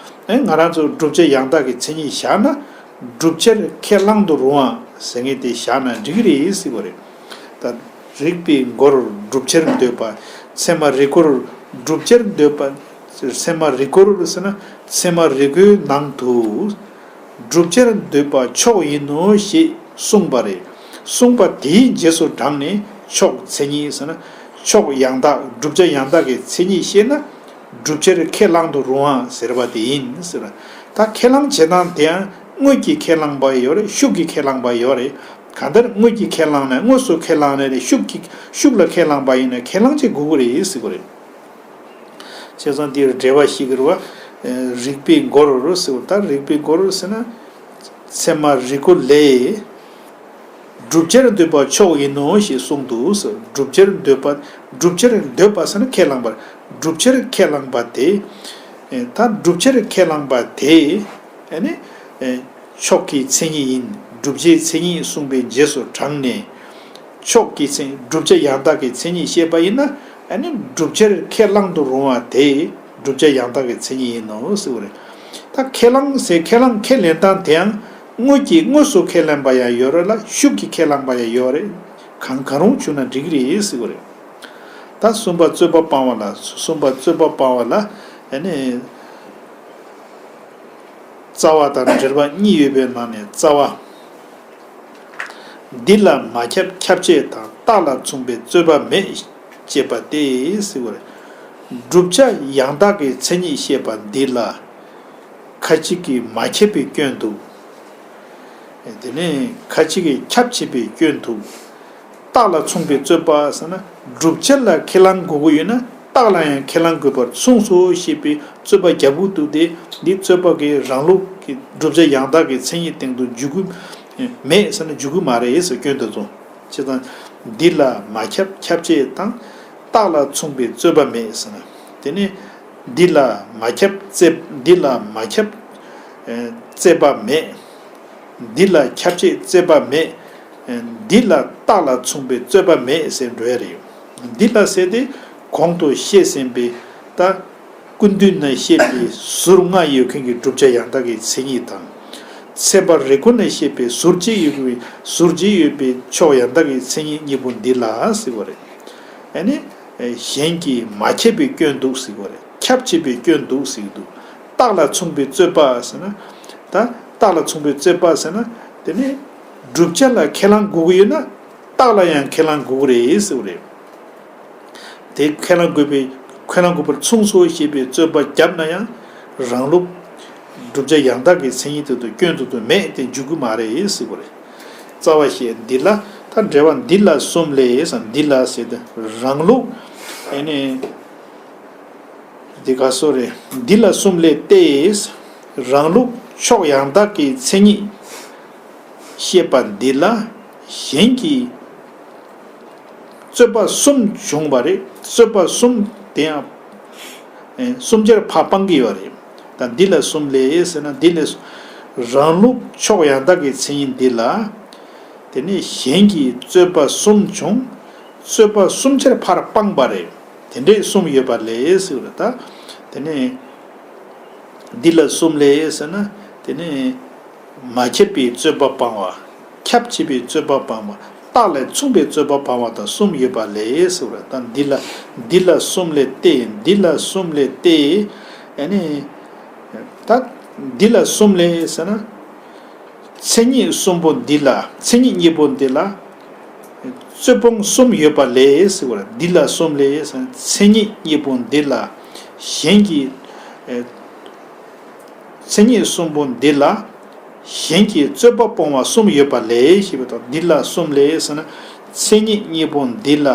ཨེ་ང་རང་ཚོ་བསྒྲུབ་བྱ་ཡང་དག་གི་མཚན་ཉིད་བཞག་ན། བསྒྲུབ་བྱར་ཁས་བླང་དུ་རུང་བ་ཟེར་མཁན་དེ་བཞག་ན་འགྲིག་གི་རེད་ཟེར་བ་རེད། ད་རིགས་པའི་མགོར་བསྒྲུབ་བྱར་འདོད་པ། ཚད་མ་རིག་གོར་བསྒྲུབ་བྱར་འདོད་པ། ཚད་མ་རིག་གོར་ཟེར་ན་ཚད་མ་རིག་གོའི་ནང་དུ། བསྒྲུབ་བྱར་འདོད་པ་མཆོག་ཡིན་ནོ་ཞེས་གསུངས་པ་རེད། གསུངས་པ་དེའི་རྗེས་སུ་འབྲངས་ནས་མཆོག་མཚན་ཉིད་ཟེར་ན། མཆོག་ཡང་དག་བསྒྲུབ་བྱ་ཡང་དག་གི་མཚན་ཉིད་ཤེས་ན། བསྒྲུབ་བྱར་ཁས་བླང་དུ་རུང་བ་ཟེར་བ་དེ་ཡིན་ཟེར། ད་ཁས་བླང་བྱེད་སྟངས་དེའང་དངོས་ཀྱིས་ཁས་བླངས་པ་ཡོད་རེད། ཤུགས་ཀྱིས་ཁས་བླངས་པ་ཡོད་རེད། གང་ལྟར་དངོས་ཀྱིས་ཁས་བླངས་ནས་དངོས་སུ་ཁས་བླངས་ནས་རེད། ཤུགས་ཀྱིས་ཤུགས་ལ་ཁས་བླངས་པ་ཡིན་ན་ཁས་བླངས་བྱེད་དགོས་ཀྱི་རེད་ཟེར་གྱི་རེད། བྱས་ཙང་འདིར་འགྲེལ་པ་ཞིག་གི་རུ་བ། རིགས་པའི་མགོར་ཟེར་བ་ད་རིགས་པའི་མགོར་ཟེར་ན། ཚད་མ་རིག་གོ་ལས། བསྒྲུབ་བྱར་འདོད་པ་མཆོག་ཡིན་ནོ་ཞེས་གསུངས་འདུག་ཟེར། བསྒྲུབ་བྱར་འདོད་པ། བསྒྲུབ་བྱར་འདོད་པ་ཟེར་ན་ཁས་བླངས་པ། བསྒྲུབ་བྱར་ཁས་བླངས་པ་དེ། ད་བསྒྲུབ་བྱར་ཁས་བླངས་པ་དེ། ཨ་ནི། མཆོག་གི་མཚན་ཉིད་ཡིན། བསྒྲུབ་བྱའི་མཚན་ཉིད་གསུངས་པའི་རྗེས་སུ་འབྲངས་ནས། མཆོག་གི་མཚན། བསྒྲུབ་བྱ་ཡང་དག་གི་མཚན་ཉིད་བཤད་པ་ཡིན་ན། ཨ་ནི་བསྒྲུབ་བྱར་ཁས་བླང་དུ་རུང་བ་དེ་བསྒྲུབ་བྱ་ཡང་དག་གི་མཚན་ཉིད་ཡིན་ནོ་ཟེར་བ་རེད། ད་ཁས་བླངས་ཟེར་ཁས་བླངས་ཁས་ལེན་སྟངས་དེའང་དངོས་ཀྱིས་དངོས་སུ་ཁས་ལེན་པ་ཡང་ཡོད་རེད་ལ་ཤུགས་ཀྱིས་ཁས་བླངས་པ་ཡང་ཡོད་རེད། གང་གང་རུང་བྱུང་ན་འགྲིག་གི་རེད་ཟེར་བ་རེད། ད་གསུམ་པ་རྩོད་པ་སྤང་བ་ལ་གསུམ་པ་རྩོད་པ་སྤང་བ་ལ་ཨ་ནི། རྩ་བ་དང་འབྲེལ་བ་གཉིས་ཡོད་པའི་ནང་ནས་རྩ་བ། འདི་ལ་མ་ཁྱབ་ཁྱབ་ཆེས་དང་རྟགས་ལ་མཚུངས་པའི་རྩོད་པ་མེད་ཅེས་པ་སྟེ་ཟེར་བ་རེད། བསྒྲུབ་བྱ་ཡང་དག་གི་མཚན་ཉིད་བཤད་པ་འདི་ལ། ཁ་ཅིག་གིས་མ་ཁྱབ་པའི་སྐྱོན་འདུག་དེ་ནས་ཁ་ཅིག་གིས་ཁྱབ་ཆེས་པའི་སྐྱོན་འདུག་རྟགས་ལ་མཚུངས་པའི་རྩོད་པ་ཟེར་ན། བསྒྲུབ་བྱ་ལ་ཁས་བླང་དགོས་ཀྱི་ཡོད་ན་རྟགས་ལ་ཡང་ཁས་བླང་དགོས་པར་མཚུངས་སོ་ཞེས་པའི་རྩོད་པ་རྒྱག་གི་འདུག་སྟེ། འདི་རྩོད་པ་གི་རང་ལུགས་ཀྱི་བསྒྲུབ་བྱ་ཡང་དག་གི་མཚན་ཉིད་སྟེང་དུ་འཇུག་གི་མེད་ཟེར་ན་འཇུག་གི་མ་རེད་ཟེར། སྐྱོན་དེ་ཚོ། བྱས་ཙང་། འདི་ལ་མ་ཁྱབ་ཁྱབ་ཆེས་དང་། རྟགས་ལ་མཚུངས་པའི་རྩོད་པ་མེད་ཟེར་ན། དེ་ནི། འདི་ལ་མ་ཁྱབ་རྩོད། འདི་ལ་མ་ཁྱབ། ཨེ། རྩོད་པ་མེད། འདི་ལ་ཁྱབ་ཆེས་རྩོད་པ་མེད། ཨེ། འདི་ལ་རྟགས་ལ་མཚུངས་པའི་རྩོད་པ་མེད་ཟེར་འགྲོ་ཡ་རེད། འདི་ལ་ཟེར་ཏེ་གོང་དུ་བཤད་ཟིན་པའི་ད། སྐུ་མདུན་ན་བཤད་པའི་ཟུར་ལྔ་ཡོད་མཁན་གྱི་བསྒྲུབ་བྱ་ཡང་དག་གི་མཚན་ཉིད་དང་། ཚེ་འབར་རེ་སྐོར་ནས་བཤད་པའི་ཟུར་བཅད་ཡོད་པའི་ཟུར་བཅད་ཡོད་པའི་ཕྱོགས་ཡང་དག་གི་མཚན་ཉིད་གཉིས་པོ་འདི་ལ་ཟེར་བ་རེད། ཨ་ནི། གཞན་གྱིས་མ་ཁྱབ་པའི་སྐྱོན་འདུག་ཟེར་བ་རེད། ཁྱབ་ཆེས་པའི་སྐྱོན་འདུག་ཟེར་གྱི་འདུག་རྟགས་ལ་མཚུངས་པའི་རྩོད་པ་ཟེར་ན། ད་རྟགས་ལ་མཚུངས་པའི་རྩོད་པ་ཟེར་ན། དེ་ནི། བསྒྲུབ་བྱ་ལ་ཁས་བླང་དགོས་ཀྱི་ཡོད་ན། རྟགས་ལ་ཡང་ཁས་བླང་དགོས་ཀྱི་རེད་ཟེར་བ་རེད། དེ་ཁས་བླང་དགོས་པའི་ཁས་བླང་དགོས་པར་མཚུངས་སོ་ཞེས་པའི་རྩོད་པ་བརྒྱབ་ན་ཡང་། རང་ལུགས་བསྒྲུབ་བྱ་ཡང་དག་གི་མཚན་ཉིད་དེ་ཚོ་སྐྱོན་དེ་ཚོ་མེད་དེ་འཇུག་གི་མ་རེད་ཟེར་བ་རེད། རྩ་བ་ཞེས་འདི་ལ་ད་འགྲེལ་བ་འདི་ལ་གསུམ་ལས་སམ་འདི་ལ་ཟེར་ཏེ་རང་ལུགས་ཨེ་ནི་འདི་ག་སོ་རེད། འདི་ལ་གསུམ་ལས་ཏེ། རང་ལུགས་ཕྱོགས་ཡང་དག་གི་མཚན་ཉིད་བཤད་པ་འདི་ལ་གཞན་གྱིས་རྩོད་པ་གསུམ་བྱུང་བ་རེད། རྩོད་པ་གསུམ་དེ་ཡང་། ཨེ། གསུམ་ཆར་ཕར་སྤང་གི་ཡོད་རེད། ད་འདི་ལ་གསུམ་ལས་ཟེར་ན་འདི་ལས། རང་ལུགས་ཕྱོགས་ཡང་དག་གི་མཚན་ཉིད་འདི་ལ། དེ་ནས་གཞན་གྱིས་རྩོད་པ་གསུམ་བྱུང་། རྩོད་པ་གསུམ་ཆར་ཕར་སྤངས་པ་རེད། དེ་འདྲས་གསུམ་ཡོད་པ་ལས་ཟེར་བ་རེད་ད། དེ་ནས། འདི་ལ་གསུམ་ལས་ཟེར་ན། དེ་ནས། མ་ཁྱབ་པའི་རྩོད་པ་སྤང་བ། ཁྱབ་ཆེས་པའི་རྩོད་པ་སྤང་བ། རྟགས་ལ་མཚུངས་པའི་རྩོད་པ་སྤང་བ་དང་གསུམ་ཡོད་པ་ལས་ཟེར་བ་རེད་ད། འདི་ལ། འདི་ལ་གསུམ་ལས་ཏེ། འདི་ལ་གསུམ་ལས་ཏེ། ཨ་ནི། ད། འདི་ལ་གསུམ་ལས་ཟེར་ན། མཚན་ཉིད་གསུམ་པོ་འདི་ལ། མཚན་ཉིད་གཉིས་པོ་འདི་ལ། རྩོད་སྤོང་གསུམ་ཡོད་པ་ལས་ཟེར་བ་རེད། འདི་ལ་གསུམ་ལས་ཟེར་ན་མཚན་ཉིད་གཉིས་པོ་འདི་ལ། གཞན་གྱིས། མཚན་ཉིད་གསུམ་པོ་འདི་ལ། གཞན་གྱིས་རྩོད་པ་སྤོང་བ་གསུམ་ཡོད་པ་ལས་ཞེས་པ་དང་འདི་ལ་གསུམ་ལས་ཟེར་ན། མཚན་ཉིད་གཉིས་པོ་འདི་ལ།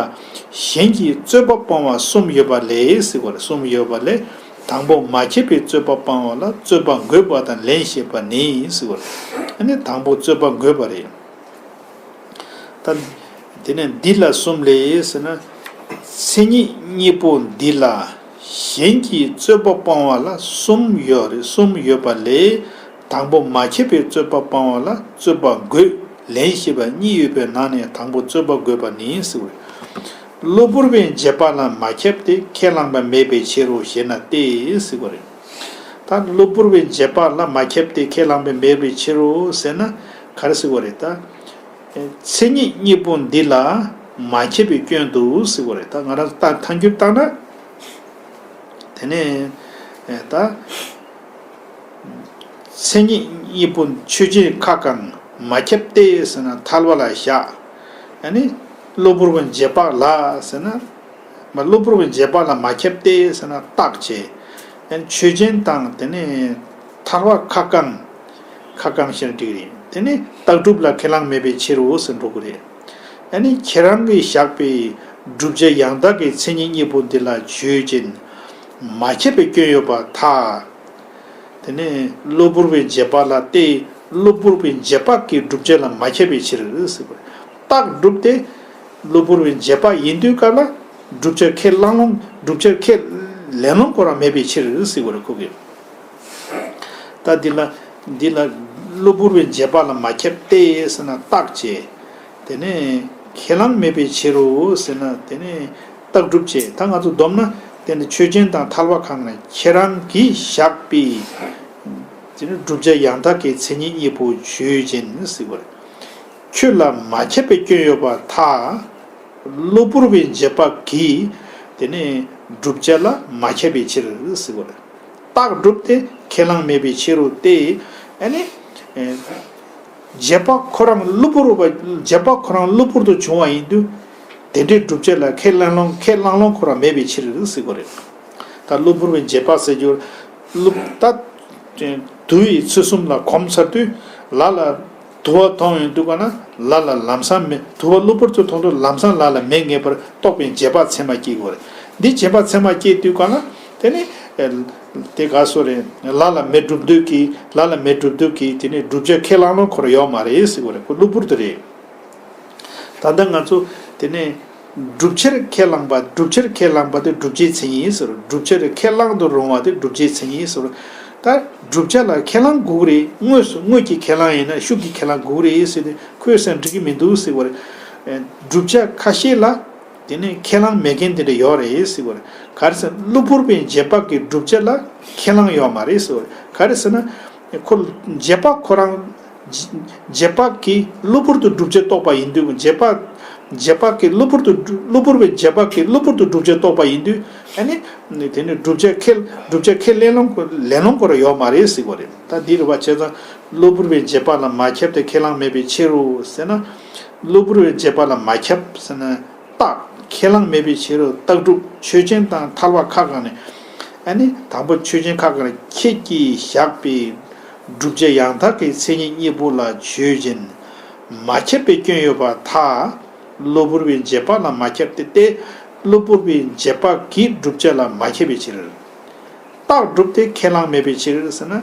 གཞན་གྱིས་རྩོད་པ་སྤོང་བ་གསུམ་ཡོད་པ་ལས་ཟེར་བ་རེད། གསུམ་ཡོད་པ་ལས། དང་པོ་མ་ཁྱབ་པའི་རྩོད་པ་སྤང་བ་ལ་རྩོད་པ་འགོད་པ་དང་ལན་བཤད་པ་ནི་ཟེར་བ་རེད། ཨ་ནི་དང་པོ་རྩོད་པ་འགོད་པ་རེད། ད། དེ་ནས་འདི་ལ་གསུམ་ལས་ཟེར་ན། མཚན་ཉིད་གཉིས་པོ་འདི་ལ། གཞན་གྱིས་རྩོད་པ་སྤང་བ་ལ་གསུམ་ཡོད་རེད། གསུམ་ཡོད་པ་ལས། དང་པོ་མ་ཁྱབ་པའི་རྩོད་པ་སྤང་བ་ལ་རྩོད་པ་འགོད་ལན་བཤད་པ་གཉིས་ཡོད་པའི་ནང་ནས་དང་པོ་རྩོད་པ་འགོད་པ་ནི་ཟེར་བ་རེད། གློ་བུར་བའི་འབྱེད་པ་ལ་མ་ཁྱབ་སྟེ་ཁས་བླངས་པ་མེད་པའི་ཕྱིར་རོ་ཞེ་ན་སྟེ་ཟེར་བ་རེད། ད་གློ་བུར་བའི་འབྱེད་པ་ལ་མ་ཁྱབ་སྟེ་ཁས་བླངས་པ་མེད་པའི་ཕྱིར་རོ་ཟེར་ན་ག་རེ་ཟེར་བ་རེད་ད། མཚན་ཉིད་གཉིས་པོ་འདི་ལ་མ་ཁྱབ་པའི་སྐྱོན་འདུག་ཟེར་བ་རེད། ད་ང་རང་ད་ཐལ་འགྱུར་བཏང་ན། དེ་ནས་ད། མཚན་ཉིད་གཉིས་པོ་ཆོས་ཅན་ཁ་བསྐང་མ་ཁྱབ་སྟེ་ཟེར་ན་ཐལ་བ་ལ་བཞག་ཨ་ནི། གློ་བུར་བའི་འབྱེད་པ་ལ་ཟེར་ན། མ་གློ་བུར་བའི་འབྱེད་པ་ལ་མ་ཁྱབ་སྟེ་ཟེར་ན་རྟགས་བྱས། ཨ་ནི་ཆོས་ཅན་དང་དེ་ནས་ཐལ་བ་ཁ་བསྐང་། ཁ་བསྐང་ཞེས་འགྲིག་རེད། དེ་ནི་རྟགས་སྒྲུབ་ལ་ཁས་བླངས་མེད་པའི་ཕྱིར་རོ་ཟེར་འགྲོ་གི་རེད། ཨ་ནི་ཁྱེད་རང་གིས་བཞག་པའི་བསྒྲུབ་བྱ་ཡང་དག་གི་མཚན་ཉིད་གཉིས་པོ་འདི་ལ་ཆོས་ཅན། མ་ཁྱབ་པའི་སྐྱོན་ཡོད་པར་ཐལ། དེ་ནས་གློ་བུར་བའི་འབྱེད་པ་ལ་སྟེ་གློ་བུར་བའི་འབྱེད་པ་གི་བསྒྲུབ་བྱ་ལ་མ་ཁྱབ་པའི་ཕྱིར་ཟེར་བ་རེད། རྟགས་སྒྲུབ་སྟེ་གློ་བུར་བའི་འབྱེད་པ་ཡིན་དུས་སྐབས་ལ་བསྒྲུབ་བྱ་ཁས་བླངས་ལོང་བསྒྲུབ་བྱ་ཁས་ལེན་ལོང་ཁོ་རང་མེད་པའི་ཕྱིར་ཟེར་བ་རེད་ཁོ་གིས། ད་འདི་ལ་འདི་ལ་གློ་བུར་བའི་འབྱེད་པ་ལ་མ་ཁྱབ་སྟེ་ཟེར་ན་རྟགས་བྱས། དེ་ནས་ཁས་བླངས་མེད་པའི་ཕྱིར་རོ་ཟེར་ན་དེ་ནས་རྟགས་སྒྲུབ་བྱས། ད་ང་ཚོ་བསྡོམས་ན་དེ་ནི་ཆོས་ཅན་དང་ཐལ་བ་ཁ་བསྐང་ཁྱེད་རང་གིས་བཞག་པའི་དེ་ནི་བསྒྲུབ་བྱ་ཡང་དག་གི་མཚན་ཉིད་གཉིས་པོ་ཆོས་ཅན་ཟེར་བ་རེད། ཁྱོད་ལ་མ་ཁྱབ་པའི་སྐྱོན་ཡོད་པར་ཐལ། གློ་བུར་བའི་འབྱེད་པ་གིས་དེ་ནི་བསྒྲུབ་བྱ་ལ་མ་ཁྱབ་པའི་ཕྱིར་ཟེར་བ་རེད། རྟགས་སྒྲུབ་སྟེ་ཁས་བླངས་མེད་པའི་ཕྱིར་རོ་སྟེ། ཨ་ནི། ཨེ། འབྱེད་པ་ཁོ་རང་གློ་བུར་བ། འབྱེད་པ་ཁོ་རང་གློ་བུར་དུ་བྱུང་བ་ཡིན་དུས། དེ་འདྲའི་བསྒྲུབ་བྱ་ལ་ཁས་བླངས་ལོང་ཁས་བླངས་ལོང་ཁོ་རང་མེད་པའི་ཕྱིར་ཟེར་དགོས་རེད། ད་གློ་བུར་བའི་འབྱེད་པ་ཟེར་རྒྱུ། གློ། ད། དུ་བའི་ཚོད་གསུམ་ལ་གོམས་ཚར་དུས་ལ་ལ། དུ་བ་མཐོང་ཡོང་དུས་ག་ན་ལ་ལ་ལམ་སང་མེ། དུ་བ་གློ་བུར་དུ་མཐོང་དུས་ལམ་སང་ལ་ལ་མེ་ངེས་པར་རྟོགས་པའི་འབྱེད་པ་ཚད་མ་སྐྱེ་དགོས་རེད། འདི་འབྱེད་པ་ཚད་མ་སྐྱེ་དུས་ག་ན་དེ་ནི། དེ་ག་སོ་རེད། ལ་ལ་མེ་གྲུབ་འདོད་ཀྱི། ལ་ལ་མེ་གྲུབ་འདོད་ཀྱི་དེ་ནི་བསྒྲུབ་བྱ་ཁས་བླངས་ལོང་ཁོ་རང་ཡོད་མ་རེད་ཟེར་དགོས་རེད། ཁོ་གློ་བུར་དུ་རེད། ད་ལྟ་ང་ཚོ་དེ་ནས་བསྒྲུབ་བྱར་ཁས་བླངས་པ། བསྒྲུབ་བྱར་ཁས་བླངས་པ་དེ་བསྒྲུབ་བྱའི་མཚན་ཉིད་ཟེར། བསྒྲུབ་བྱར་ཁས་བླང་དུ་རུང་བ་དེ་བསྒྲུབ་བྱའི་མཚན་ཉིད་ཟེར། ད་བསྒྲུབ་བྱ་ལ་ཁས་བླང་དགོས་ཀྱི་རེད། དངོས་སུ་དངོས་ཀྱི་ཁས་བླང་ཡིན་ན་ཤུགས་ཀྱིས་ཁས་བླང་དགོས་ཀྱི་རེད་ཟེར་ཏེ་ཁོས་ཟེར་འགྲིག་གི་མི་འདུག་ཟེར་བ་རེད། བསྒྲུབ་བྱ་ཁ་ཤས་ལ་དེ་ནས་ཁས་བླང་མེད་མཁན་དེ་འདྲ་ཡོད་རེད་ཟེར་བ་རེད། ག་རེ་ཟེར་ན་གློ་བུར་བའི་འབྱེད་པ་གི་བསྒྲུབ་བྱ་ལ་ཁས་བླང་ཡོད་མ་རེད་ཟེར་བ་རེད། ག་རེ་ཟེར་ན། ཁོ་རྗེས་དཔག་ཁོ་རང་རྗེས་དཔག་གིས་གློ་བུར་དུ་བསྒྲུབ་བྱ་རྟོགས་པ་ཡིན་དུས། རྗེས་དཔག་རྗེས་དཔག་གིས་གློ་བུར་དུ་གློ་བུར་བའི་རྗེས་དཔག་གིས་གློ་བུར་དུ་བསྒྲུབ་བྱ་རྟོགས་པ་ཡིན་དུས། ཨ་ནི་དེ་ནི་བསྒྲུབ་བྱ་ཁས་བསྒྲུབ་བྱ་ཁས་ལེན་ལོང་ལེན་ལོང་ཁོ་རང་ཡོད་མ་རེད་ཟེར་གྱི་ཡོད་རེད། ད་འདི་རེད་བ། བྱས་ཙང་གློ་བུར་བའི་རྗེས་དཔག་ལ་མ་ཁྱབ་སྟེ་ཁས་བླངས་མེད་པའི་ཕྱིར་རོ་ཟེར་ན། གློ་བུར་བའི་རྗེས་དཔག་ལ་མ་ཁྱབ་ཟེར་ན། རྟགས་ཁས་བླངས་མེད་པའི་ཕྱིར་རོ། རྟགས་སྒྲུབ་ཆོས་ཅན་དང་ཐལ་བ་ཁ་གང་ནས། ཨ་ནི་དང་པོ་ཆོས་ཅན་ཁ་གང་ནས་ཁྱེད་ཀྱིས་བཞག་པའི་བསྒྲུབ་བྱ་ཡང་དག་གི་མཚན་ཉིད་གཉིས་པོ་ལ་ཆོས་ཅན་མ་ཁྱབ་པའི་སྐྱོན་ཡོད་པར་ཐལ། གློ་བུར་བའི་རྗེས་དཔག་ལ་མ་ཁྱབ་སྟེ། ཏེ་གློ་བུར་བའི་རྗེས་དཔག་གིས་བསྒྲུབ་བྱ་ལ་མ་ཁྱབ་པའི་ཕྱིར། རྟགས་སྒྲུབ་སྟེ་ཁས་བླངས་མེད་པའི་ཕྱིར་ཟེར་ན།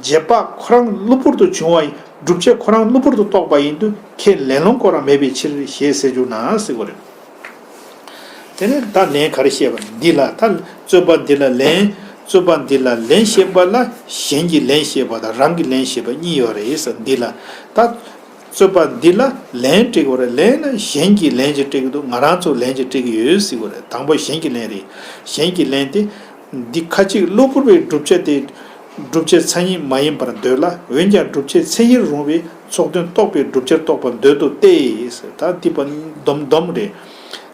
རྗེས་དཔག་ཁོ་རང་གློ་བུར་དུ་བྱུང་བ་ཡིན། བསྒྲུབ་བྱ་ཁོ་རང་གློ་བུར་དུ་རྟོགས་པ་ཡིན་དུས་ཁས་ལེན་ལོང་ཁོ་རང་མེད་པའི་ཕྱིར་ཞེས་ཟེར་རྒྱུ་ན་ཟེར་གྱི་ཡོད་རེད། དེ་ནས་ད་ལན་ག་རེ་བཤད་པ་འདི་ལ། ད་རྩོད་པ་འདི་ལ་ལན། རྩོད་པ་འདི་ལ་ལན་བཤད་པ་ལ་གཞན་གྱི་ལན་བཤད་པ་དང་རང་གི་ལན་བཤད་པ་གཉིས་ཡོད་རེད་ཟེར། འདི་ལ་ད་རྩོད་པ་འདི་ལ་ལན་སྤྲད་དགོས་རེད། ལན་ནི་གཞན་གྱི་ལན་ཅིག་སྤྲད་ཀྱི་འདུག་ང་རང་ཚོ་ལན་ཅིག་སྤྲད་ཀྱི་ཡོད་ཟེར་གྱི་ཡོད་རེད། དང་པོ་གཞན་གྱི་ལན་རེད། གཞན་གྱི་ལན་དེ། འདི་ཁ་ཅིག་གློ་བུར་བའི་བསྒྲུབ་བྱ་དེ་བསྒྲུབ་བྱའི་མཚན་ཉིད་མ་ཡིན་པར་འདོད་ལ། འོན་ཀྱང་བསྒྲུབ་བྱའི་མཚན་ཉིད་རུང་བའི་ཚོགས་དོན་རྟོགས་པའི་བསྒྲུབ་བྱར་རྟོགས་པར་འདོད་དོ་སྟེ། ད་འདི་པ་སྡོམ་སྡོམ་རེད།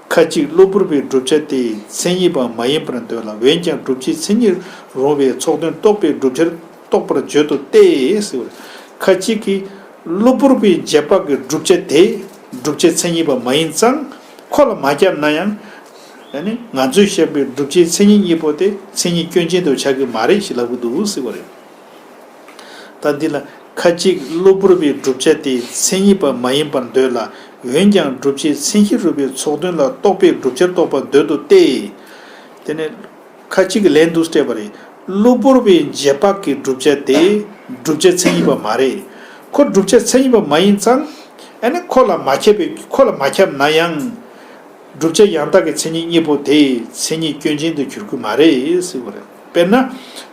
ཁ་ཅིག་གློ་བུར་བའི་བསྒྲུབ་བྱ་དེ་མཚན་ཉིད་པ་མ་ཡིན་པར་འདོད་ལ། འོན་ཀྱང་བསྒྲུབ་བྱའི་མཚན་ཉིད་རུང་བའི་ཚོགས་དོན་རྟོགས་པའི་བསྒྲུབ་བྱར་རྟོགས་པར་བརྗོད་དོ་སྟེ་ཟེར། ཁ་ཅིག་གིས་གློ་བུར་བའི་རྗེས་དཔག་གི་བསྒྲུབ་བྱ་དེ་བསྒྲུབ་བྱའི་མཚན་ཉིད་པ་མ་ཡིན་ཙང་། ཁོ་ལ་མ་ཁྱབ་ན་ཡང་། ཨ་ནི་ང་ཚོས་བཤད་པའི་བསྒྲུབ་བྱའི་མཚན་ཉིད་གཉིས་པོ་དེ་མཚན་ཉིད་སྐྱོན་ཅན་དུ་ཆགས་ཀྱི་མ་རེད་ཞེས་ལབ་ཀྱི་འདུག་ཟེར་བ་རེད། ད་འདི་ལ་ཁ་ཅིག་གློ་བུར་བའི་བསྒྲུབ་བྱ་དེ་མཚན་ཉིད་པ་མ་ཡིན་པར་འདོད་ལ། འོན་ཀྱང་བསྒྲུབ་བྱའི་མཚན་ཉིད་རུང་བའི་ཚོགས་དོན་ལ་རྟོགས་པའི་བསྒྲུབ་བྱར་རྟོགས་པར་འདོད་དོ་སྟེ། དེ་ནས་ཁ་ཅིག་གིས་ལན་འདི་སྤྲད་པ་རེད། གློ་བུར་བའི་རྗེས་དཔག་གི་བསྒྲུབ་བྱ་དེ་བསྒྲུབ་བྱའི་མཚན་ཉིད་པ་མ་རེད། ཁོ་བསྒྲུབ་བྱའི་མཚན་ཉིད་པ་མ་ཡིན་ཙང་། ཨ་ནི་ཁོ་ལ་མ་ཁྱབ་པའི་ཁོ་ལ་མ་ཁྱབ་ན་ཡང་། བསྒྲུབ་བྱ་ཡང་དག་གི་མཚན་ཉིད་གཉིས་པོ་དེ་མཚན་ཉིད་སྐྱོན་ཅན་དུ་འགྱུར་གྱི་མ་རེད་ཟེར་བ་རེད། དཔེར་ན།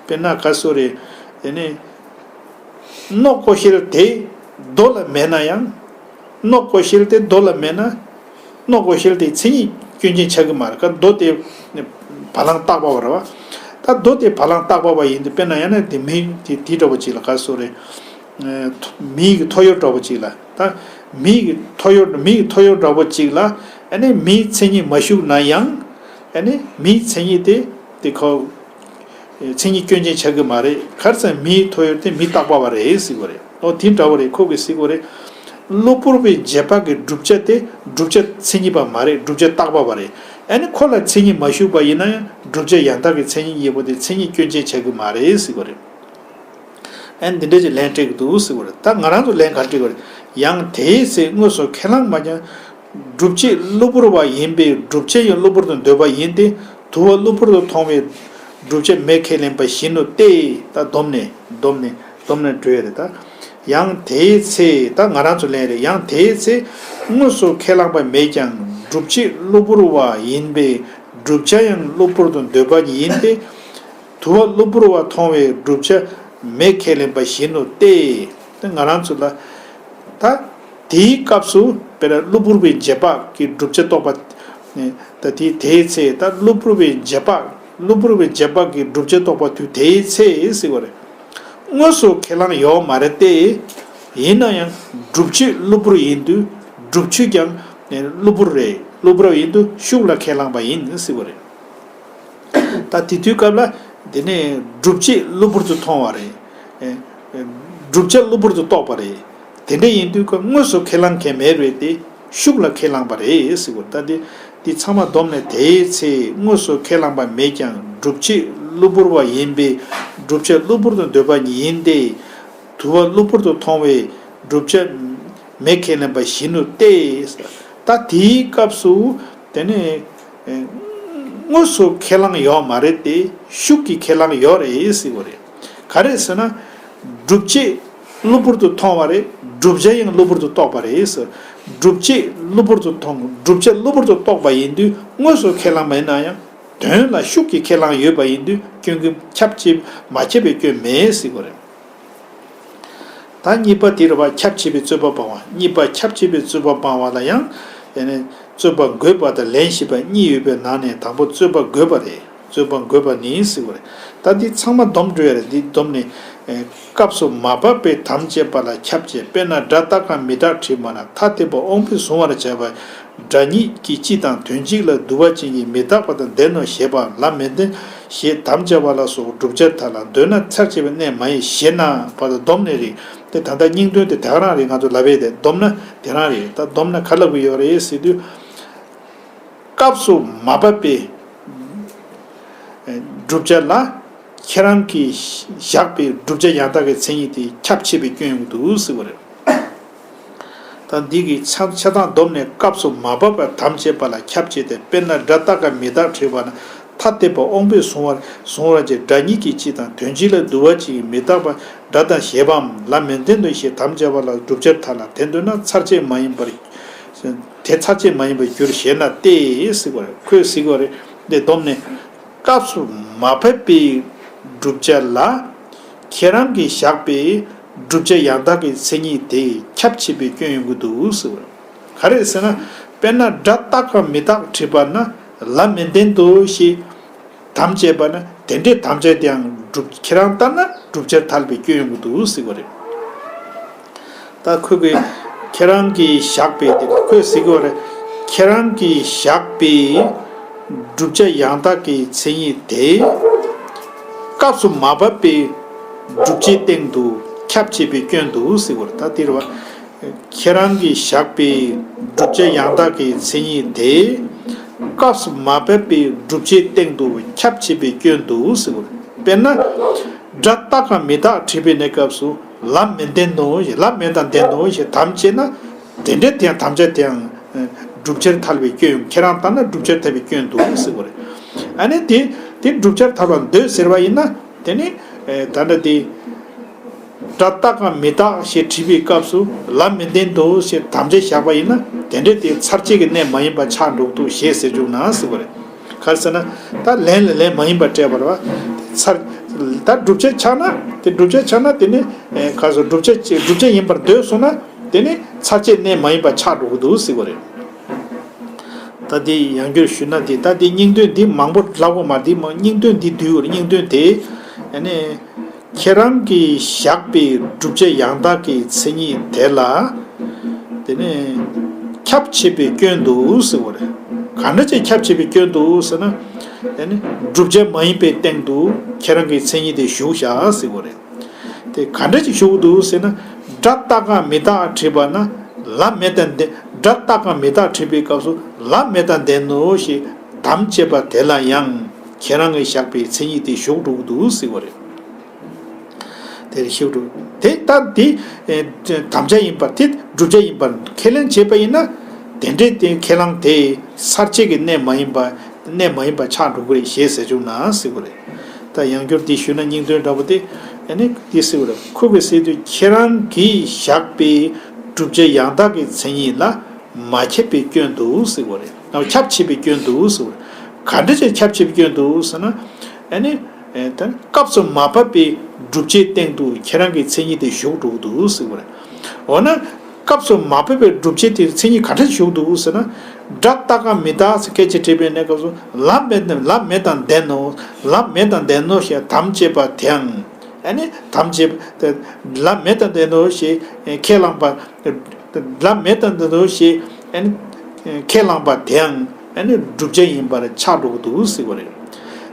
དཔེར་ན་ག་སོ་རེད། དེ་ནས། ནོག་ཀོ་ཤེལ་དེ་རྡོ་ལ་མེད་ན་ཡང་། ནོག་ཀོ་ཤེལ་དེ་རྡོ་ལ་མེད་ན། ནོག་ཀོ་ཤེལ་དེ་མཚན་ཉིད་སྐྱོན་ཅན་ཆགས་ཀྱི་མ་རེད། ག་རྡོ་དེ་བ་ལང་རྟག་པ་བ་རེད་བ། ད་རྡོ་དེ་བ་ལང་རྟག་པ་བ་ཡིན་དུས། དཔེར་ན་ཡང་ན་དེ་མི་དེ་དེ་འདྲ་བོ་ཅིག་ལ་ག་སོ་རེད། མི་ཡི་གི་ཐོ་ཡོར་འདྲ་བོ་ཅིག་ལ། ད་མི་ཡི་གི་ཐོ་ཡོར་མི་ཡི་ཐོ་ཡོར་འདྲ་བོ་ཅིག་ལ། ཨ་ནི་མིའི་མཚན་ཉིད་མ་ཞུགས་ན་ཡང་། ཨ་ནི་མིའི་མཚན་ཉིད་དེ་དེ་ཁོ། མཚན་ཉིད་སྐྱོན་ཅན་ཆགས་ཀྱི་མ་རེད། ག་རེ་ཟེར་ན་མིའི་ཐོ་ཡོར་དེ་མི་རྟག་པ་བ་རེད་ཟེར་གྱི་ཡོད་རེད། ཨོ་དེ་འདྲ་བོ་རེད། ཁོ་གིས་ཟེར་གྱི་ཡོད་རེད། གློ་བུར་བའི་རྗེས་དཔག་གི་བསྒྲུབ་བྱ་དེ་བསྒྲུབ་བྱ་མཚན་ཉིད་པ་མ་རེད། བསྒྲུབ་བྱ་རྟག་པ་བ་རེད། ཨ་ནི་ཁོ་ལ་མཚན་ཉིད་མ་ཞུགས་པ་ཡིན་ན་ཡང་བསྒྲུབ་བྱ་ཡང་དག་གི་མཚན་ཉིད་གཉིས་པོ་དེ་མཚན་ཉིད་སྐྱོན་ཅན་ཆགས་ཀྱི་མ་རེད་ཟེར་གྱི་ཡོད་རེད། ཨན་འདི་འདྲ་ཅིག་ལན་སྤྲད་ཀྱི་འདུག་ཟེར་བ་རེད། ད་ང་རང་ཚོ་ལན་ག་རེ་སྤྲད་དགོས་རེད། ཡང་དེའི་ཚེ་དངོས་སུ་ཁས་བླངས་མ་ཀྱང་། བསྒྲུབ་བྱེད་གློ་བུར་བ་ཡིན་པས་བསྒྲུབ་བྱ་ཡང་གློ་བུར་དུ་འདོད་པ་ཡིན་ཏེ། དུ་བ་གློ་བུར་དུ་མཐོང་བས་བསྒྲུབ་བྱ་མེད་ཁས་ལེན་པ་བཞིན་ནོ་སྟེ། ད་སྡོམ་ནས་སྡོམ་ནས་སྡོམ་ནས་འགྲོ་ཡ་རེད་ད། ཡང་དེའི་ཚེ། ད་ང་རང་ཚོ་ལན་རེད། ཡང་དེའི་ཚེ་དངོས་སུ་ཁས་བླངས་པ་མེད་ཀྱང་བསྒྲུབ་བྱེད་གློ་བུར་བ་ཡིན་པས་བསྒྲུབ་བྱ་ཡང་གློ་བུར་དུ་འདོད་པ་ཡིན་ཏེ། དུ་བ་གློ་བུར་བ་མཐོང་བས་བསྒྲུབ་བྱ་མེད་ཁས་ལེན་པ་བཞིན་ནོ་སྟེ། ད་ང་རང་ཚོ་ལ་ད་དེའི་སྐབས་སུ་དཔེར་ན་གློ་བུར་བའི་རྗེས་དཔག་གི་བསྒྲུབ་བྱ་རྟོགས་པ། ད་དེ་དེའི་ཚེ་ད་གློ་བུར་བའི་རྗེས་དཔག་གློ་བུར་བའི་རྗེས་དཔག་གི་བསྒྲུབ་བྱ་རྟོགས་པ་དུས་དེའི་ཚེ་ཟེར་བ་རེད། དངོས་སུ་ཁས་བླངས་ཡོད་མ་རེད་དེ། ཡིན་ན་ཡང་བསྒྲུབ་བྱེད་གློ་བུར་ཡིན་དུས་བསྒྲུབ་བྱེད་ཀྱང་གློ་བུར་རེད། གློ་བུར་ཡིན་དུས་ཤུགས་ལ་ཁས་བླངས་པ་ཡིན་ཟེར་བ་རེད། ད་དེ་དུས་སྐབས་ལ་དེ་ནས་བསྒྲུབ་བྱེད་གློ་བུར་དུ་མཐོང་བ་རེད། ཨེ། བསྒྲུབ་བྱ་གློ་བུར་དུ་རྟོགས་པ་རེད། དེ་འདྲ་ཡིན་དུས་ཀ་དངོས་སུ་ཁས་བླངས་མཁན་མེད་རེད་དེ། ཤུགས་ལ་ཁས་བླངས་པ་རེད་ཟེར་བ། ད་དེ་དེ་ཚང་མ་བསྡོམས་ནས་དེའི་ཚེ་དངོས་སུ་ཁས་བླངས་པ་མེད་ཀྱང་བསྒྲུབ་བྱེད་གློ་བུར་བ་ཡིན་པས་བསྒྲུབ་བྱ་གློ་བུར་དུ་འདོད་པ་ཡིན་ཏེ། དུ་བ་གློ་བུར་དུ་མཐོང་བས་བསྒྲུབ་བྱ་མེད་ཁས་ལེན་པ་བཞིན་ནོ་སྟེ། ད་དེའི་སྐབས་སུ་དེ་ནས་དངོས་སུ་ཁས་བླངས་ཡོད་མ་རེད་དེ། ཤུགས་ཀྱིས་ཁས་བླངས་ཡོད་རེད་ཟེར་བ་རེད། ག་རེ་ཟེར་ན། བསྒྲུབ་བྱེད་གློ་བུར་དུ་མཐོང་བ་རེད། བསྒྲུབ་བྱ་ཡང་གློ་བུར་དུ་རྟོགས་པ་རེད་ཟེར། བསྒྲུབ་བྱེད་གློ་བུར་དུ་མཐོང་བསྒྲུབ་བྱ་གློ་བུར་དུ་རྟོགས་པ་ཡིན་དུས་དངོས་སུ་ཁས་བླངས་མེད་ན་ཡང་དོན་ལ་ཤུགས་ཀྱིས་ཁས་བླངས་ཡོད་པ་ཡིན་དུས་སྐྱོན་ཀུན་ཁྱབ་ཆེ་མ་ཁྱབ་པའི་སྐྱོན་མེད་ཟེར་བ་རེད། ད་གཉིས་པ་དེ་རེད་བ། ཁྱབ་ཆེ་བའི་རྩོད་པ་སྤང་བ། གཉིས་པ་ཁྱབ་ཆེ་བའི་རྩོད་པ་སྤང་བ་ལ་ཡང་། ཡང་ན་རྩོད་པ་འགོད་པ་དང་ལན་ཞིག་པ་གཉིས་ཡོད་པའི་ནང་ནས་དང་པོ་རྩོད་པ་འགོད་པ་རེད། རྩོད་པ་འགོད་པ་ནི་ཟེར་བ་རེད། ད་འདི་ཚང་མ་སྡོམ་འགྲོ་ཡ་རེད། འདི་སྡོམ་ནི། ཨེ། སྐབས་སུ་མ་བབ་པའི་དམ་བཅས་པ་ལ་ཁྱབ་ཅེས། དཔེར་ན་སྒྲ་རྟག་གམ་མི་རྟག་དྲིས་པ་ན་ཐ་དད་པ་དབང་པོས་གཟུང་བར་བྱ་བ། སྒྲ་ཉིད་ཀྱི་སྤྱི་དང་དོན་གཅིག་ལ་འདུ་བ་ཅན་གྱི་མི་རྟག་པ་དང་ལྡན་ནོ་ཞེས་པའམ་ལམ་མི་ལྡན་ཞེས་དམ་བཅས་པ་ལ་སོགས་བསྒྲུབ་བྱར་ཐལ་ལ། འདོད་ན་ཚར་བཅད་པའི་གནས་མ་ཡིན་ཞེ་ན། བར་དུ་སྡོམ་ནི་རེད། དེ་ད་ལྟ་སྙིང་དོན་དེ་དེ་ག་རང་རེད། ང་ཚོ་ལབ་པའི་དེ་སྡོམ་ན་དེ་རང་རེད། ད་སྡོམ་ན་ག་ལབ་གི་ཡོད་རེད་ཟེར་དུས། སྐབས་སུ་མ་བབ་པའི་བསྒྲུབ་བྱ་ལ་ཁྱེད་རང་གིས་བཞག་པའི་བསྒྲུབ་བྱ་ཡང་དག་གི་མཚན་ཉིད་དེ་ཁྱབ་ཆེས་པའི་སྐྱོན་ཡོང་གི་འདུག་ཟེར་བ་རེད། ད་འདི་གི་ཆ་ཆ་ཚང་སྡོམ་ནས་སྐབས་སུ་མ་བབ་པར་དམ་བཅས་པ་ལ་ཁྱབ་ཆེས་ཏེ། དཔེར་ན་སྒྲ་རྟག་གམ་མི་རྟག་དྲིས་པ་ན་ཐ་དད་པ་དབང་པོས་གཟུང་བར་གཟུང་བར་བྱའི་སྒྲ་ཉིད་ཀྱི་སྤྱི་དང་དོན་གཅིག་ལ་འདུ་བ་གཅིག་གི་མི་རྟག་པ་སྒྲ་དང་ཞེས་པའམ་ལམ་མི་ལྡན་ཏོ་ཞེས་དམ་བཅས་པ་ལ་བསྒྲུབ་བྱར་ཐལ་ལ། དེ་འདོད་ན་ཚར་བཅད་མ་ཡིན་པར། དེ་ཚར་བཅད་མ་ཡིན་པར་འགྱུར་ཞེ་ན་སྟེ་ཟེར་བ་རེད། ཁོས་ཟེར་བ་རེད། འདི་སྡོམ་ནས་སྐབས་སུ་མ་བབ་པའི་བསྒྲུབ་བྱ་ལ་ཁྱེད་རང་གིས་བཞག་པའི་བསྒྲུབ་བྱ་ཡང་དག་གི་མཚན་ཉིད་དེ་ཁྱབ་ཆེས་པའི་སྐྱོན་ཡོང་གི་འདུག་ཟེར་བ་རེད། ག་རེ་ཟེར་ན། དཔེར་ན་སྒྲ་རྟག་གམ་མི་རྟག་དྲིས་པ་ན་ལམ་མི་ལྡན་ཏོ་ཞེས་དམ་བཅས་པ་ན་དེ་འདྲའི་དམ་བཅས་དེའང་བསྒྲུབ་ཁྱེད་རང་ལྟར་ན་བསྒྲུབ་བྱར་ཐལ་བའི་སྐྱོན་ཡོང་གི་འདུག་ཟེར་བ་རེད། ད་ཁོས་གི་ཁྱེད་རང་གིས་བཞག་པའི་དེ་ཁོས་ཟེར་གི་བ་རེད། ཁྱེད་རང་གིས་བཞག་པའི་བསྒྲུབ་བྱ་ཡང་དག་གི་མཚན་ཉིད་དེ་སྐབས་སུ་མ་བབ་པའི་བསྒྲུབ་བྱའི་སྟེང་དུ་ཁྱབ་ཆེས་པའི་སྐྱོན་འདུག་ཟེར་གི་བ་རེད། ད་དེ་རེད་བ། ཁྱེད་རང་གིས་བཞག་པའི་བསྒྲུབ་བྱ་ཡང་དག་གི་མཚན་ཉིད་དེ་སྐབས་སུ་མ་བབ་པའི་བསྒྲུབ་བྱའི་སྟེང་དུ་ཁྱབ་ཆེས་པའི་སྐྱོན་འདུག་ཟེར་གི་བ་རེད། དཔེར་ན། སྒྲ་རྟག་གམ་མི་རྟག་དྲིས་པའི་གནས་སྐབས་སུ་ལམ་མི་ལྡན་ནོ་ཞེས་ལམ་མེད་དང་ལྡན་ནོ་ཞེས་དམ་བཅས་ན། དེ་འདྲའི་དེ་ཡང་དམ་བཅས་དེའང་བསྒྲུབ་བྱར་ཐལ་བའི་སྐྱོན་ཡོང་། ཁྱེད་རང་ལྟར་ན་བསྒྲུབ་བྱར་ཐལ་བའི་སྐྱོན་འདུག་ཟེར་བ་རེད། ཨ་ནི་དེ་དེ་བསྒྲུབ་བྱར་ཐལ་བར་འདོད་ཟེར་བ་ཡིན་ན། དེ་ནི་ད་ལྟ་དེ་སྒྲ་རྟག་གམ་མི་རྟག་ཞེས་དྲིས་པའི་སྐབས་སུ་ལམ་མི་ལྡན་ནོ་ཞེས་དམ་བཅས་བཞག་པ་ཡིན་ན། དེ་འདྲའི་དེ་ཚར་བཅད་ཀྱི་གནས་མ་ཡིན་པ་ཆགས་འགྲོ་གི་འདུག་ཞེས་ཟེར་བཅུག་ན་ཟེར་བ་རེད། ག་རེ་ཟེར་ན། ད་ལན་ལ་ལན་མ་ཡིན་པ་སྤྲད་པ་རེད་བ། ཚར། ད་བསྒྲུབ་བྱ་ཆགས་ན་དེ་བསྒྲུབ་བྱ་ཆགས་ན་དེ་ནི། ཨེ། ག་རེ་ཟེར། བསྒྲུབ་བྱ་བསྒྲུབ་བྱ་ཡིན་པར་འདོད་སོང་ན་དེ་ནི་ཚར་བཅད་གནས་མ་ཡིན་པ་ཆགས་འགྲོ་གི་འདུག་ཟེར་བ་རེད། ད་དེ་ཡང་བསྐྱར་ཞུས་ན་དེ་ད་དེ་སྙིང་དོན་འདི་མང་པོ་ལབ་དགོས་མ་རེད། དེ་མ་སྙིང་དོན་འདི་བསྡུས་པར་སྙིང་དོན་དེ། ཨ་ནི། ཁྱེད་རང་གིས་བཞག་པའི་བསྒྲུབ་བྱ་ཡང་དག་གི་མཚན་ཉིད་དེ་ལ། དེ་ནི་ཁྱབ་ཆེས་པའི་སྐྱོན་འདུག་ཟེར་བ་རེད། ག་འདྲ་ཅིག་ཁྱབ་ཆེས་པའི་སྐྱོན་འདུག་ཟེར་ན། དེ་ནི་བསྒྲུབ་བྱ་མ་ཡིན་པའི་སྟེང་དུ་ཁྱེད་རང་གི་མཚན་ཉིད་དེ་ཞུགས་བཞག་ཟེར་བ་རེད། དེ་ག་འདྲ་ཅིག་ཞུགས་འདུག་ཟེར་ན། སྒྲ་རྟག་གམ་མི་རྟག་དྲིས་པ་ན་ལམ་མེ་དང་ལྡན། སྒྲ་རྟག་གམ་མི་རྟག་དྲིས་པའི་སྐབས་སུ་ལམ་མེ་དང་ལྡན་ནོ་ཞེས་དམ་བཅས་པ་དེ་ལ་ཡང་ཁྱེད་རང་གིས་བཞག་པའི་མཚན་ཉིད་དེ་ཞུགས་འགྲོ་གི་འདུག་ཟེར་བ་རེད། དེར་ཤེས་འགྲོ། དེ་ལྟར་དེ། ཨེ། དམ་བཅའ་ཡིན་པར་དེ་བསྒྲུབ་བྱ་ཡིན་པར་ཁས་ལེན་བྱས་པ་ཡིན་ན། དེ་འདྲའི་དེ་ཁས་བླངས་དེ་ཚར་བཅད་ཀྱི་གནས་མ་ཡིན་པ། གནས་མ་ཡིན་པ་ཆགས་འགྲོ་གི་རེད་ཞེས་ཟེར་བཅུག་ན་ཟེར་བ་རེད། ད་ཡང་བསྐྱར་འདི་ཞུས་ན་སྙིང་དོན་འདྲ་པོ་དེ། ཨ་ནི་འདི་ཟེར་བ་རེད། ཁོ་གིས་ཟེར་དུས་ཁྱེད་རང་གིས་བཞག་པའི་བསྒྲུབ་བྱ་ཡང་དག་གི་མཚན་ཉིད་ལ་མ་ཁྱབ་པའི་སྐྱོན་འདུག་ཟེར་བ་རེད། ཁྱབ་ཆེས་པའི་སྐྱོན་འདུག་ཟེར་བ་རེད། ག་འདྲ་ཅིག་ཁྱབ་ཆེས་པའི་སྐྱོན་འདུག་ཟེར་ན། ཨ་ནི། ཨེ། ད་སྐབས་སུ་མ་བབ་པའི་བསྒྲུབ་བྱའི་སྟེང་དུ་ཁྱེད་རང་གི་མཚན་ཉིད་དེ་ཞུགས་འགྲོ་གི་འདུག་ཟེར་བ་རེད། འོ་ན། སྐབས་སུ་མ་བབ་པའི་བསྒྲུབ་བྱའི་དེ་མཚན་ཉིད་ག་འདྲ་ཞུགས་འདུག་ཟེར་ན། སྒྲ་རྟག་གམ་མི་རྟག་ཟེར་སྐད་ཆ་དྲིས་པའི་གནས་སྐབས་སུ་ལམ་མེད་ལམ་མེ་དང་ལྡན་ནོ། ལམ་མེ་དང་ལྡན་ནོ་ཞེས་དམ་བཅས་པ་དེའང་། ཨ་ནི་དམ་བཅས་པ་དེ་ལམ་མེ་དང་ལྡན་ནོ་ཞེས་ཁས་བླངས་པ། ལམ་མེ་དང་ལྡན་ནོ་ཞེས་ཨ་ནི་ཁས་བླངས་པ་དེའང་ཨ་ནི་བསྒྲུབ་བྱ་ཡིན་པར་ཆགས་འགྲོ་གི་འདུག་ཟེར་བ་རེད།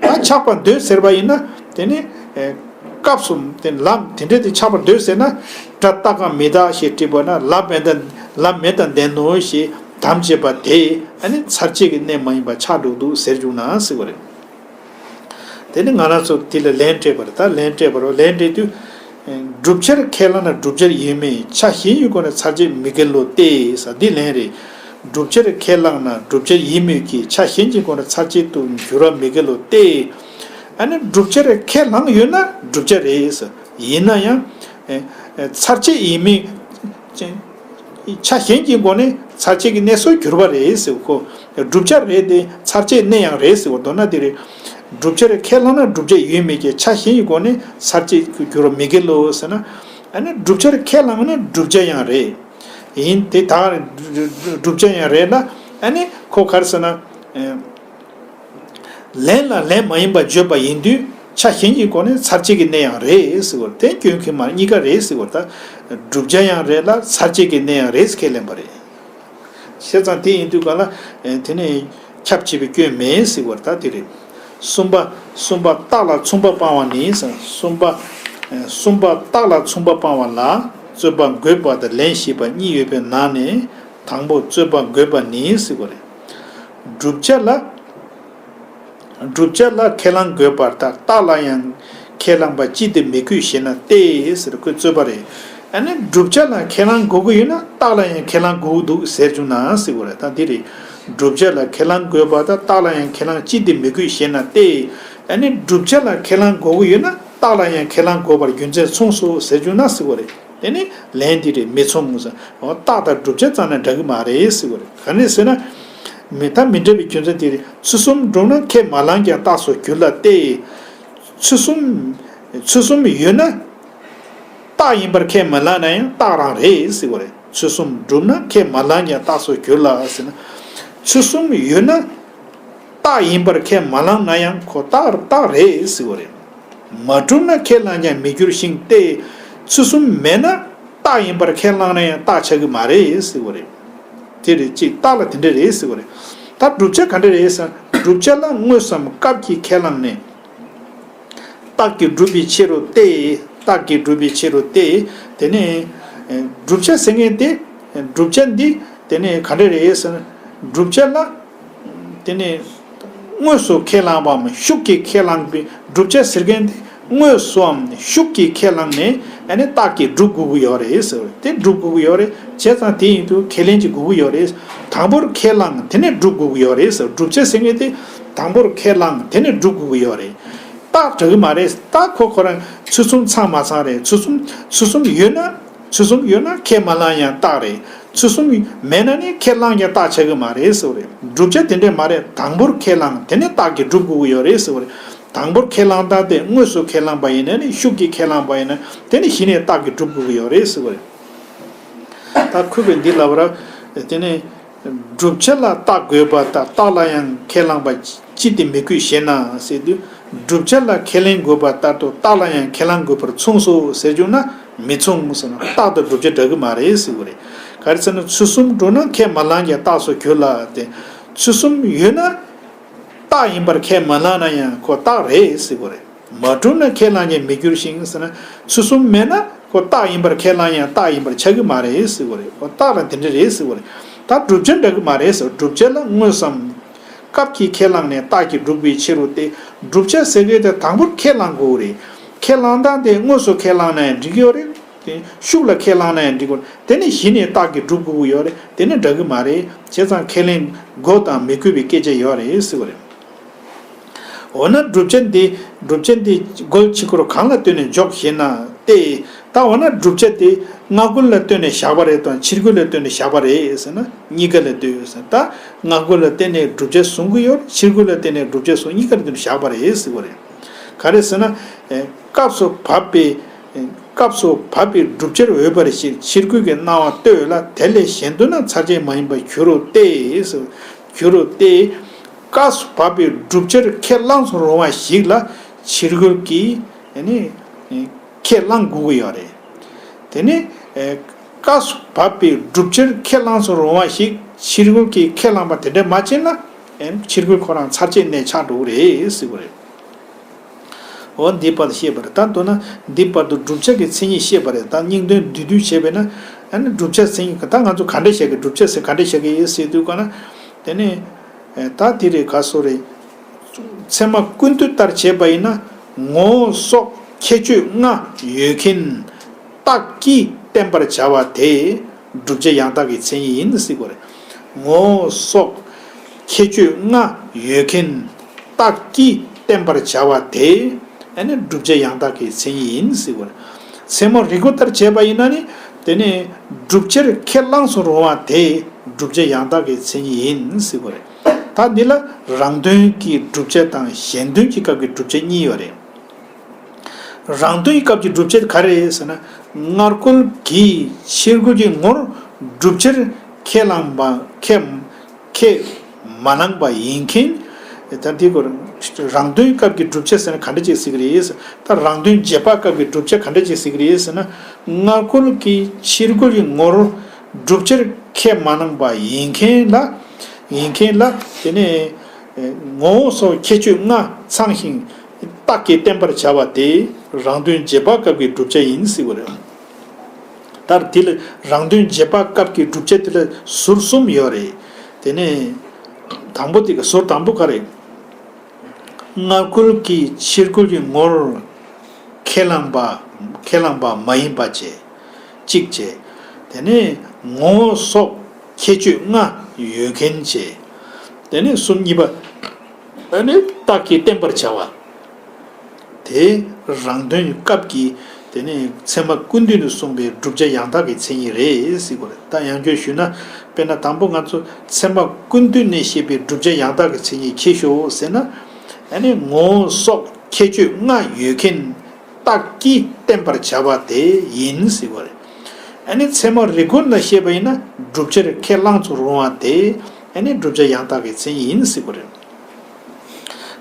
ད་ཆགས་པར་འདོད་ཟེར་བ་ཡིན་ན་དེ་ནི། སྐབས་སུ་དེ་ལམ་དེ་འདྲ་དེ་ཆགས་པར་འདོད་ཟེར་ན། སྒྲ་རྟག་གམ་མི་རྟག་ཞེས་དྲིས་པ་ན་ལམ་མེ་དང་ལམ་མེ་དང་ལྡན་ནོ་ཞེས་དམ་བཅས་པ་དེ་ཨ་ནི་ཚར་བཅད་ཀྱི་གནས་མ་ཡིན་པ་ཆགས་འགྲོ་གི་འདུག་ཟེར་བཅུག་ན་ཟེར་བ་རེད། དེ་ནི་ང་རང་ཚོ་དེ་ལ་ལན་སྤྲད་པ་རེད། ད་ལན་སྤྲད་པ་རེད། ལན་སྤྲད་དུས། བསྒྲུབ་བྱར་ཁས་བླངས་ན་བསྒྲུབ་བྱར་ཡིན་མོད་ཆ་གཞན་གྱི་སྒོ་ནས་ཚར་བཅད་མི་འགལ་ལོ་སྟེ། ཟེར་འདི་ལན་རེད། བསྒྲུབ་བྱར་ཁས་བླངས་ན་བསྒྲུབ་བྱར་ཡིན་མོད་ཀྱི་ཆ་གཞན་གྱི་སྒོ་ནས་ཚར་བཅད་དུ་འགྱུར་བ་མི་འགལ་ལོ་སྟེ། ཨ་ནི་བསྒྲུབ་བྱར་ཁས་བླངས་ཡོད་ན་བསྒྲུབ་བྱ་རེད་ཟེར། ཡིན་ན་ཡང་། ཨེ། ཨེ། ཚར་བཅད་ཡིན་མིན་ཅན། ཆ་གཞན་གྱི་སྒོ་ནས་ཚར་བཅད་ཀྱི་གནས་སུ་གྱུར་པ་རེད་ཟེར་གོ། བསྒྲུབ་བྱ་རེད་དེ་ཚར་བཅད་གནས་ཡང་རེད་ཟེར་གོ། མདོར་ན་དེ་རེད། བསྒྲུབ་བྱར་ཁས་བླངས་ན་བསྒྲུབ་བྱ་ཡོད་མེད་ཀྱི་ཆ་གཞན་གྱི་སྒོ་ནས་ཚར་བཅད་ཀྱི་འགྱུར་བ་མི་འགལ་ལོ་ཟེར་ན། ཨ་ནི་བསྒྲུབ་བྱར་ཁས་བླངས་ན་བསྒྲུབ་བྱ་ཡང་རེད། ཡིན་དེ་ད་བསྒྲུབ་བྱ་ཡང་རེད་ན། ཨ་ནི་ཁོ་ག་རེ་ཟེར་ན། ཨེ། ལན་ལ་ལན་མ་ཡིན་པ་བརྗོད་པ་ཡིན་དུས་ཆ་གཞན་གྱི་སྒོ་ནས་ཚར་གཅིག་གི་གནས་ཡང་རེད་ཟེར་བར་དེ་སྐྱོན་གྱི་མ་གཉིས་ཀ་རེད་ཟེར་བར་ད། བསྒྲུབ་བྱ་ཡང་རེད་ལ་ཚར་གཅིག་གི་གནས་ཡང་རེད་ཟེར་ཁས་ལེན་པ་རེད། བྱས་ཙང་དེ་ཡིན་དུས་ག་ལ་དེ་ནས་ཁྱབ་བྱེད་པའི་སྐྱོན་མེད་ཟེར་བར་ད་དེ་རེད། གསུམ་པ། གསུམ་པ་རྟགས་ལ་མཚུངས་པ་སྤང་བ་ནི་ཟེར། གསུམ་པ། གསུམ་པ་རྟགས་ལ་མཚུངས་པ་སྤང་བ་ལ་རྩོད་པ་འགོད་པ་དང་ལན་ཞེས་པ་གཉིས་ཡོད་པའི་ནང་ནས་དང་པོ་རྩོད་པ་འགོད་པ་ནི་ཟེར་བ་རེད། བསྒྲུབ་བྱ་ལ། བསྒྲུབ་བྱ་ལ་ཁས་བླང་དགོས་པར་ཐལ། རྟགས་ལ་ཡང་ཁས་བླངས་པ་ཅི་སྟེ་མི་དགོས་ཞེ་ན་སྟེ་ཟེར་ཁོས་རྩོད་པ་རེད། ཨ་ནི་བསྒྲུབ་བྱ་ལ་ཁས་བླང་དགོས་ཀྱི་ཡོད་ན་རྟགས་ལ་ཡང་ཁས་བླང་དགོས་ཀྱི་འདུག་ཟེར་བྱུང་ན་ཟེར་བ་རེད། ད་འདི་རེད། བསྒྲུབ་བྱ་ལ་ཁས་བླང་དགོས་པར་ཐལ། རྟགས་ལ་ཡང་ཁས་བླངས་ཅི་སྟེ་མི་དགོས་ཞེ་ན་སྟེ། ཨ་ནི་བསྒྲུབ་བྱ་ལ་ཁས་བླང་དགོས་ཀྱི་ཡོད་ན་རྟགས་ལ་ཡང་ཁས་བླང་དགོས་པར་རྒྱུ་མཚན་མཚུངས་སོ་ཟེར་བྱུང་ན་ཟེར་བ་རེད། དེ་ནི་ལན་འདི་རེད། མི་མཚུངས་ཟེར། འོ་རྟགས་དང་བསྒྲུབ་བྱ་ཙམ་ན་འདྲ་གི་མ་རེད་ཟེར་བ་རེད། ག་ནས་ཟེར་ན། མི་ད་མི་འདྲ་བའི་རྒྱུ་མཚན་དེ་རེད། ཚུལ་གསུམ་བསྒྲུབས་ན་ཁས་མ་བླངས་ཀྱང་རྟགས་སུ་འགྱུར་ལ་སྟེ། ཚུལ་གསུམ། ཚུལ་གསུམ་ཡོད་ན། རྟགས་ཡིན་པར་ཁས་མ་བླངས་ན་ཡང་རྟགས་རང་རེད་ཟེར་བ་རེད། ཚུལ་གསུམ་བསྒྲུབས་ན་ཁས་མ་བླངས་ཀྱང་རྟགས་སུ་འགྱུར་ལ་ཟེར་ན། ཚུལ་གསུམ་ཡོད་ན། རྟགས་ཡིན་པར་ཁས་མ་བླངས་ན་ཡང་ཁོ་རྟགས་རྟགས་རེད་ཟེར་བ་རེད། མ་བསྒྲུབས་ན་ཁས་བླངས་ཀྱང་མི་འགྱུར་ཞིང་སྟེ། ཚུལ་གསུམ་མེད་ན་རྟགས་ཡིན་པར་ཁས་བླངས་ན་ཡང་རྟགས་ཆགས་ཀྱི་མ་རེད་ཟེར་བ་རེད། དེ་རེད་ཅེས་རྟགས་ལ་དེ་འདྲ་རེད་ཟེར་བ་རེད། ད་བསྒྲུབ་བྱ་ག་འདྲ་རེད་ཟེར་ན་བསྒྲུབ་བྱ་ལ་དངོས་སམ་སྐབས་ཀྱིས་ཁས་བླངས་ནས། རྟགས་ཀྱིས་སྒྲུབ་པའི་ཕྱིར་རོ་སྟེ། རྟགས་ཀྱིས་སྒྲུབ་པའི་ཕྱིར་རོ་སྟེ། དེ་ནས། བསྒྲུབ་བྱ་ཟེར་མཁན་དེ། བསྒྲུབ་བྱ་འདི། དེ་ནས་ག་འདྲ་རེད་ཟེར་ན། བསྒྲུབ་བྱ་ལ། དེ་ནས། དངོས་སུ་ཁས་བླངས་པའམ་ཤུགས་ཀྱིས་ཁས་བླངས་པའི་བསྒྲུབ་བྱ་ཟེར་མཁན་དེ་དངོས་སུའམ་ཤུགས་ཀྱིས་ཁས་བླངས་ནས་ཨ་ནི་རྟགས་ཀྱིས་སྒྲུབ་དགོས་ཀྱི་ཡོད་རེད་ཟེར་བ་རེད། དེ་སྒྲུབ་དགོས་ཀྱི་ཡོད་རེད། བྱས་ཙང་དེ་ཡིན་དུས་ཁས་ལེན་གྱི་དགོས་ཀྱི་ཡོད་རེད། དང་པོར་ཁས་བླངས་དེ་ནས་སྒྲུབ་དགོས་ཀྱི་ཡོད་རེད་ཟེར། བསྒྲུབ་བྱ་ཟེར་མཁན་དེ་དང་པོར་ཁས་བླངས་དེ་ནས་སྒྲུབ་དགོས་ཀྱི་ཡོད་རེད། རྟགས་འདྲ་གི་མ་རེད། རྟགས་ཁོ་ཁོ་རང་ཚུལ་གསུམ་ཚང་མ་ཚང་རེད། ཚུལ་གསུམ་ཚུལ་གསུམ་ཡོད་ན། ཚུལ་གསུམ་ཡོད་ན་ཁས་མ་བླངས་ཡང་རྟགས་རེད། ཚུལ་གསུམ་མེད་ན་ནི་ཁས་བླངས་ཀྱང་རྟགས་ཆགས་ཀྱི་མ་རེད་ཟེར་བ་རེད། བསྒྲུབ་བྱ་དེ་འདྲས་མ་རེད། དང་པོར་ཁས་བླངས་དེ་ནས་རྟགས་ཀྱིས་སྒྲུབ་དགོས་ཀྱི་ཡོད་རེད་ཟེར་བ་རེད། དང་པོར་ཁས་བླངས་སྟངས་དེ་དངོས་སུ་ཁས་བླངས་པ་ཡིན་ན་ནི་ཤུགས་ཀྱིས་ཁས་བླངས་པ་ཡིན་ན་དེ་ནི་གཞི་ནས་རྟགས་ཀྱིས་སྒྲུབ་དགོས་ཀྱི་ཡོད་རེད་ཟེར་བ་རེད། ད་ཁོས་པས་འདི་ལབ་ར། དེ་ནས། བསྒྲུབ་བྱ་ལ་རྟགས་དགོས་པ་དང་རྟགས་ལ་ཡང་ཁས་བླངས་པ་ཅི་སྟེ་མི་དགོས་ཞེ་ན་ཟེར་དུས། བསྒྲུབ་བྱ་ལ་ཁས་ལེན་དགོས་པ་ལྟར་དུ་རྟགས་ལ་ཡང་ཁས་བླང་དགོས་པར་མཚུངས་སོ་ཟེར་བྱུང་ན་མི་མཚུངས་ཟེར་ན་རྟགས་དང་བསྒྲུབ་བྱ་འདྲ་གི་མ་རེད་ཟེར་བ་རེད། ག་རེ་ཟེར་ན་ཚུལ་གསུམ་བསྒྲུབས་ན་ཁས་མ་བླངས་ཀྱང་རྟགས་སུ་འགྱུར་ལ་སྟེ། ཚུལ་གསུམ་ཡོད་ན། རྟགས་ཡིན་པར་ཁས་མ་བླངས་ན་ཡང་ཁོ་རྟགས་རེད་ཟེར་བ་རེད། མ་བསྒྲུབས་ན་ཁས་བླངས་ཀྱང་མི་འགྱུར་ཞིང་ཟེར་ན། ཚུལ་གསུམ་མེད་ན་ཁོ་རྟགས་ཡིན་པར་ཁས་བླངས་ཡང་རྟགས་ཡིན་པར་ཆགས་ཀྱི་མ་རེད་ཟེར་བ་རེད། ཁོ་རྟགས་ལ་དེ་འདྲ་རེད་ཟེར་བ་རེད། ད་བསྒྲུབ་བྱ་འདྲ་གི་མ་རེད་ཟེར། བསྒྲུབ་བྱ་ལ་དངོས་སམ། སྐབས་ཀྱིས་ཁས་བླངས་ནས་རྟགས་ཀྱིས་སྒྲུབ་པའི་ཕྱིར་རོ་སྟེ། བསྒྲུབ་བྱ་ཟེར་མཁན་དེ་དང་པོར་ཁས་བླངས་དགོས་རེད། ཁས་བླངས་སྟངས་དེ་དངོས་སུ་ཁས་བླངས་ན་ཡང་འགྲིག་གི་ཡོད་རེད། དེ་ཤུགས་ལ་ཁས་བླངས་ན་ཡང་འགྲིག་གི་ཡོད་རེད། དེ་ནི་གཞི་ནས་རྟགས་ཀྱིས་སྒྲུབ་དགོས་ཀྱི་ཡོད་རེད། དེ་ནི་འདྲ་གི་མ་རེད། བྱས་ཙང་ཁས་ལེན་དགོས་དང་མི་དགོས་པའི་སྐད་ཆ་ཡོད་རེད་ཟེར་བ་རེད། འོ་ན་བསྒྲུབ་བྱ་འདི། བསྒྲུབ་བྱ་འདི་རྒོལ་ཕྱིར་རྒོལ་གང་ལ་ལྟོས་ནས་འཇོག་ཞེ་ན་སྟེ། ད་འོ་ན་བསྒྲུབ་བྱ་དེ་སྔ་རྒོལ་ལ་ལྟོས་ནས་བཞག་པ་རེད་དང་ཕྱིར་རྒོལ་ལ་ལྟོས་ནས་བཞག་པ་རེད་ཟེར་ན་གཉིས་ཀ་ལ་ལྟོས་ཡོད་ཟེར། ད་སྔ་རྒོལ་ལ་བརྟེན་ནས་བསྒྲུབ་བྱ་བཟུང་གི་ཡོད། ཕྱིར་རྒོལ་ལ་བརྟེན་ནས་བསྒྲུབ་བྱ་བཟུང་གཉིས་ཀ་ལ་ལྟོས་ནས་བཞག་པ་རེད་ཟེར་བ་རེད། ག་རེ་ཟེར་ན། སྐབས་སུ་བབ་པའི། སྐབས་སུ་བབ་པའི་བསྒྲུབ་བྱར་འོས་པར་ཞིག་ཕྱིར་རྒོལ་གྱི་སྣང་བ་ལྟོས་ལ་དེ་ལས་གཞན་དུ་ན་ཚར་གཅིག་མ་ཡིན་པར་འགྱུར་རོ་སྟེ། འགྱུར་རོ་སྟེ། སྐབས་སུ་བབ་པའི་བསྒྲུབ་བྱར་ཁས་བླངས་སུ་རུང་བ་ཞིག་ལ་ཕྱིར་རྒོལ་གྱིས་ནི་ཁས་བླང་དགོས་ཀྱི་ཡོད་རེད། དེ་ནི། སྐབས་སུ་བབ་པའི་བསྒྲུབ་བྱར་ཁས་བླངས་སུ་རུང་བ་ཞིག་ཕྱིར་རྒོལ་གྱིས་ཁས་བླངས་པ་དེ་འདྲ་མ་བྱས་ན། ཕྱིར་རྒོལ་ཁོ་རང་ཚར་གཅིག་ནས་ཆགས་འགྲོ་གི་རེད་ཟེར་བ་རེད། འོ་འདིའི་བར་དུ་བཤད་པ་རེད། ད་མདོར་ན་འདིའི་བར་དུ་བསྒྲུབ་བྱ་གི་མཚན་ཉིད་བཤད་པ་རེད། ད་སྙིང་དོན་བསྡུས་བསྡུས་བྱས་པས་ན། ཨ་ནི་བསྒྲུབ་བྱ་མཚན་ཉིད་ད་ང་ཚོ་ག་འདྲ་བཤད་ཀྱི་བསྒྲུབ་བྱ་ཟེར་ག་འདྲ་བཤད་ཀྱི་ཡོད་ཟེར་དུས་ག་ན། དེ་ནས། ད་དེ་རེད་ག་སོ་རེད། ཚད་མ་ཀུན་བཏུས་ལྟར་བྱས་པ་ཡིན་ན། ངོ་བོ་སོགས་ཁྱད་ཆོས་ལྔ་ཡོད་མཁན། རྟགས་ཀྱིས་བསྟན་པར་བྱ་བ་དེ། བསྒྲུབ་བྱ་ཡང་དག་གི་མཚན་ཉིད་ཡིན་ཟེར་གྱི་ཡོད་རེད། ངོ་བོ་སོགས་ཁྱད་ཆོས་ལྔ་ཡོད་མཁན། རྟགས་ཀྱིས་བསྟན་པར་བྱ་བ་དེ། ཨ་ནི་བསྒྲུབ་བྱ་ཡང་དག་གི་མཚན་ཉིད་ཡིན་ཟེར་གྱི་ཡོད་རེད། ཚད་མ་རིགས་པ་ལྟར་བྱས་པ་ཡིན་ན་ནི། དེ་ནི་བསྒྲུབ་བྱར་ཁས་བླངས་སུ་རུང་བ་དེ་བསྒྲུབ་བྱ་ཡང་དག་གི་མཚན་ཉིད་ཡིན་ཟེར་གྱི་ཡོད་རེད། ད་འདི་ལ་རང་དོན་གྱི་བསྒྲུབ་བྱ་དང་གཞན་དོན་གྱི་སྐབས་ཀྱི་བསྒྲུབ་བྱ་གཉིས་ཡོད་རེད། རང་དོན་གྱི་སྐབས་ཀྱི་བསྒྲུབ་བྱ་ག་རེ་རེད་ཟེར་ན། སྔ་རྒོལ་གྱིས་ཕྱིར་རྒོལ་གྱི་ངོར་བསྒྲུབ་བྱར་ཁས་བླངས་པ་ཁས་ཁས་མ་བླངས་པ་ཡིན་མཁན། ད་འདི་སྐོར་ རང་དོན་སྐབས་ཀྱི་བསྒྲུབ་བྱ་ཟེར་ན་ག་འདྲ་ཅིག་ཟེར་གྱི་རེད། ད་རང་དོན་རྗེས་དཔག་སྐབས་ཀྱི་བསྒྲུབ་བྱ་ག་འདྲ་ཅིག་ཟེར་གྱི་རེད་ཟེར་ན། སྔ་རྒོལ་གྱི་ཕྱི་རྒོལ་གྱི་ངོར་བསྒྲུབ་བྱར་ཁས་མ་བླངས་པ་ཡིན་མཁན་ལ། ཡིན་མཁན་ལ་དེ་ནས་ངོ་བོ་སོགས་ཁྱད་ཆོས་ལྔ་ཚང་ཞིང་རྟགས་ཀྱིས་བསྟན་པར་བྱ་བ་དེ་རང་དོན་རྗེས་དཔག་སྐབས་ཀྱི་བསྒྲུབ་བྱ་ཡིན་ཟེར་བ་རེད། ད་དེ་ལ་རང་དོན་རྗེས་དཔག་སྐབས་ཀྱི་བསྒྲུབ་བྱ་དེ་ལ་ཟུར་གསུམ་ཡོད་རེད། དེ་ནས་དང་པོ་དེ་ག་ཟུར་དང་པོ་ག་རེད། སྔ་རྒོལ་གྱི་ཕྱི་རྒོལ་གྱི་ངོར་ཁས་བླངས་པ། ཁས་བླངས་པ་མ་ཡིན་པ་བྱས། གཅིག་བྱས། དེ་ནས་ངོ་བོ་སོགས་ཁྱད་ཆོས་ལྔ་ཡོད་མཁན་བྱས། དེ་ནས་གསུམ་གཉིས་པ། དེ་ནས་རྟགས་ཀྱིས་བསྟན་པར་བྱ་བ། དེ་རང་དོན་སྐབས་ཀྱི་དེ་ནས་ཚད་མ་ཀུན་བཏུས་ནས་གསུངས་པའི་བསྒྲུབ་བྱ་ཡང་དག་གི་མཚན་ཉིད་རེད་ཟེར་གྱི་རེད། ད་ཡང་བསྐྱར་ཞུས་ན། དཔེར་ན་དང་པོ་ང་ཚོ་ཚད་མ་ཀུན་བཏུས་ནས་བཤད་པའི་བསྒྲུབ་བྱ་ཡང་དག་གི་མཚན་ཉིད་ཁྱེར་ཤོག་ཟེར་ན། ཨ་ནི་ངོ་བོ་སོགས་ཁྱད་ཆོས་ལྔ་ཡོད་མཁན་རྟགས་ཀྱིས་བསྟན་པར་བྱ་བ་དེ་ཡིན་ཟེར་གྱི་རེད། ཨ་ནི་ཚད་མ་རིགས་ཀུན་ལ་བཤད་པ་ཡིན་ན་བསྒྲུབ་བྱར་ཁས་བླངས་སུ་རུང་བ་དེ་ཨ་ནི་བསྒྲུབ་བྱ་ཡང་དག་གི་མཚན་ཉིད་ཡིན་ཟེར་གྱི་རེད།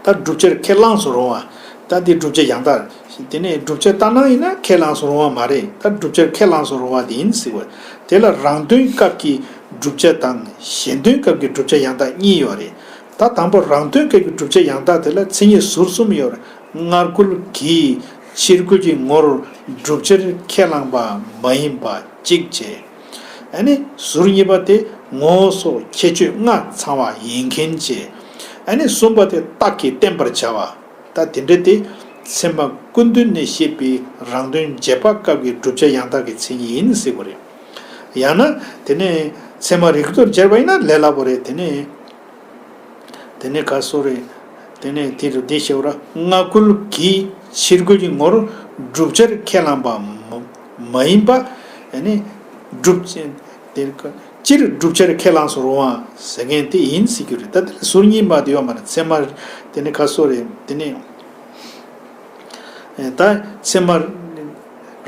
ད་བསྒྲུབ་བྱར་ཁས་བླངས་སུ་རུང་བ། ད་འདི་བསྒྲུབ་བྱ་ཡང་དག་དེ་ནས་བསྒྲུབ་བྱ་ལྟར་སྣང་ཡིན་ན་ཁས་བླངས་སུ་རུང་བ་མ་རེད། ད་བསྒྲུབ་བྱར་ཁས་བླངས་སུ་རུང་བ་དེ་ཡིན་ཟེར་བ། དེ་ལ་རང་དོན་སྐབས་ཀྱི་བསྒྲུབ་བྱ་དང་གཞན་དོན་སྐབས་ཀྱི་བསྒྲུབ་བྱ་ཡང་དག་གཉིས་ཡོད་རེད། ད་དང་པོ་རང་དོན་སྐབས་ཀྱི་བསྒྲུབ་བྱ་ཡང་དག་དེ་ལ་མཚན་ཉིད་ཟུར་གསུམ་ཡོད་རེད། སྔ་རྒོལ་གྱི་ཕྱི་རྒོལ་གྱི་ངོར་བསྒྲུབ་བྱར་ཁས་བླངས་པ་མ་ཡིན་པ་གཅིག་བྱས། ཨ་ནི་ཟུར་གཉིས་པ་དེ་ངོ་བོ་སོགས་ཁྱད་ཆོས་ལྔ་ཚང་བ་ཡིན་མཁན་བྱས། ཨ་ནི་གསུམ་པ་དེ་རྟགས་ཀྱིས་བསྟན་པར་བྱ་བ། ད་དེ་འདྲ་དེ་ཚད་མ་ཀུན་བཏུས་ནས་བཤད་པའི་རང་དོན་རྗེས་དཔག་སྐབས་ཀྱི་བསྒྲུབ་བྱ་ཡང་དག་གི་མཚན་ཉིད་ཡིན་ཟེར་དགོས་རེད། ཡང་ན་དེ་ནས་ཚད་མ་རིགས་ཀྱི་སྟོབས་སྦྱར་བ་ཡིན་ན་ལས་སླ་པོ་རེད། དེ་ནས་དེ་ནས་ག་སོ་རེད། དེ་ནས་དེ་རུ་འདི་ཞེས་པ་སྔ་རྒོལ་གྱི་ཕྱི་རྒོལ་གྱི་ངོར་བསྒྲུབ་བྱར་ཁས་བླངས་པ་མ་མ་ཡིན་པ། ཨ་ནི་བསྒྲུབ་དེ་སྤྱིར་བསྒྲུབ་བྱར་ཁས་བླངས་སུ་རུང་བ་ཟེར་མཁན་དེ་ཡིན་ཟེར་རྒྱུ་རེད། ད་དེ་ལ་ཟུར་གཉིས་མ་དེ་ཡོད་མ་རེད། ཚད་མ་དེ་ནི་ཁ་སོ་རེད། དེ་ནི་ད་ཚད་མ་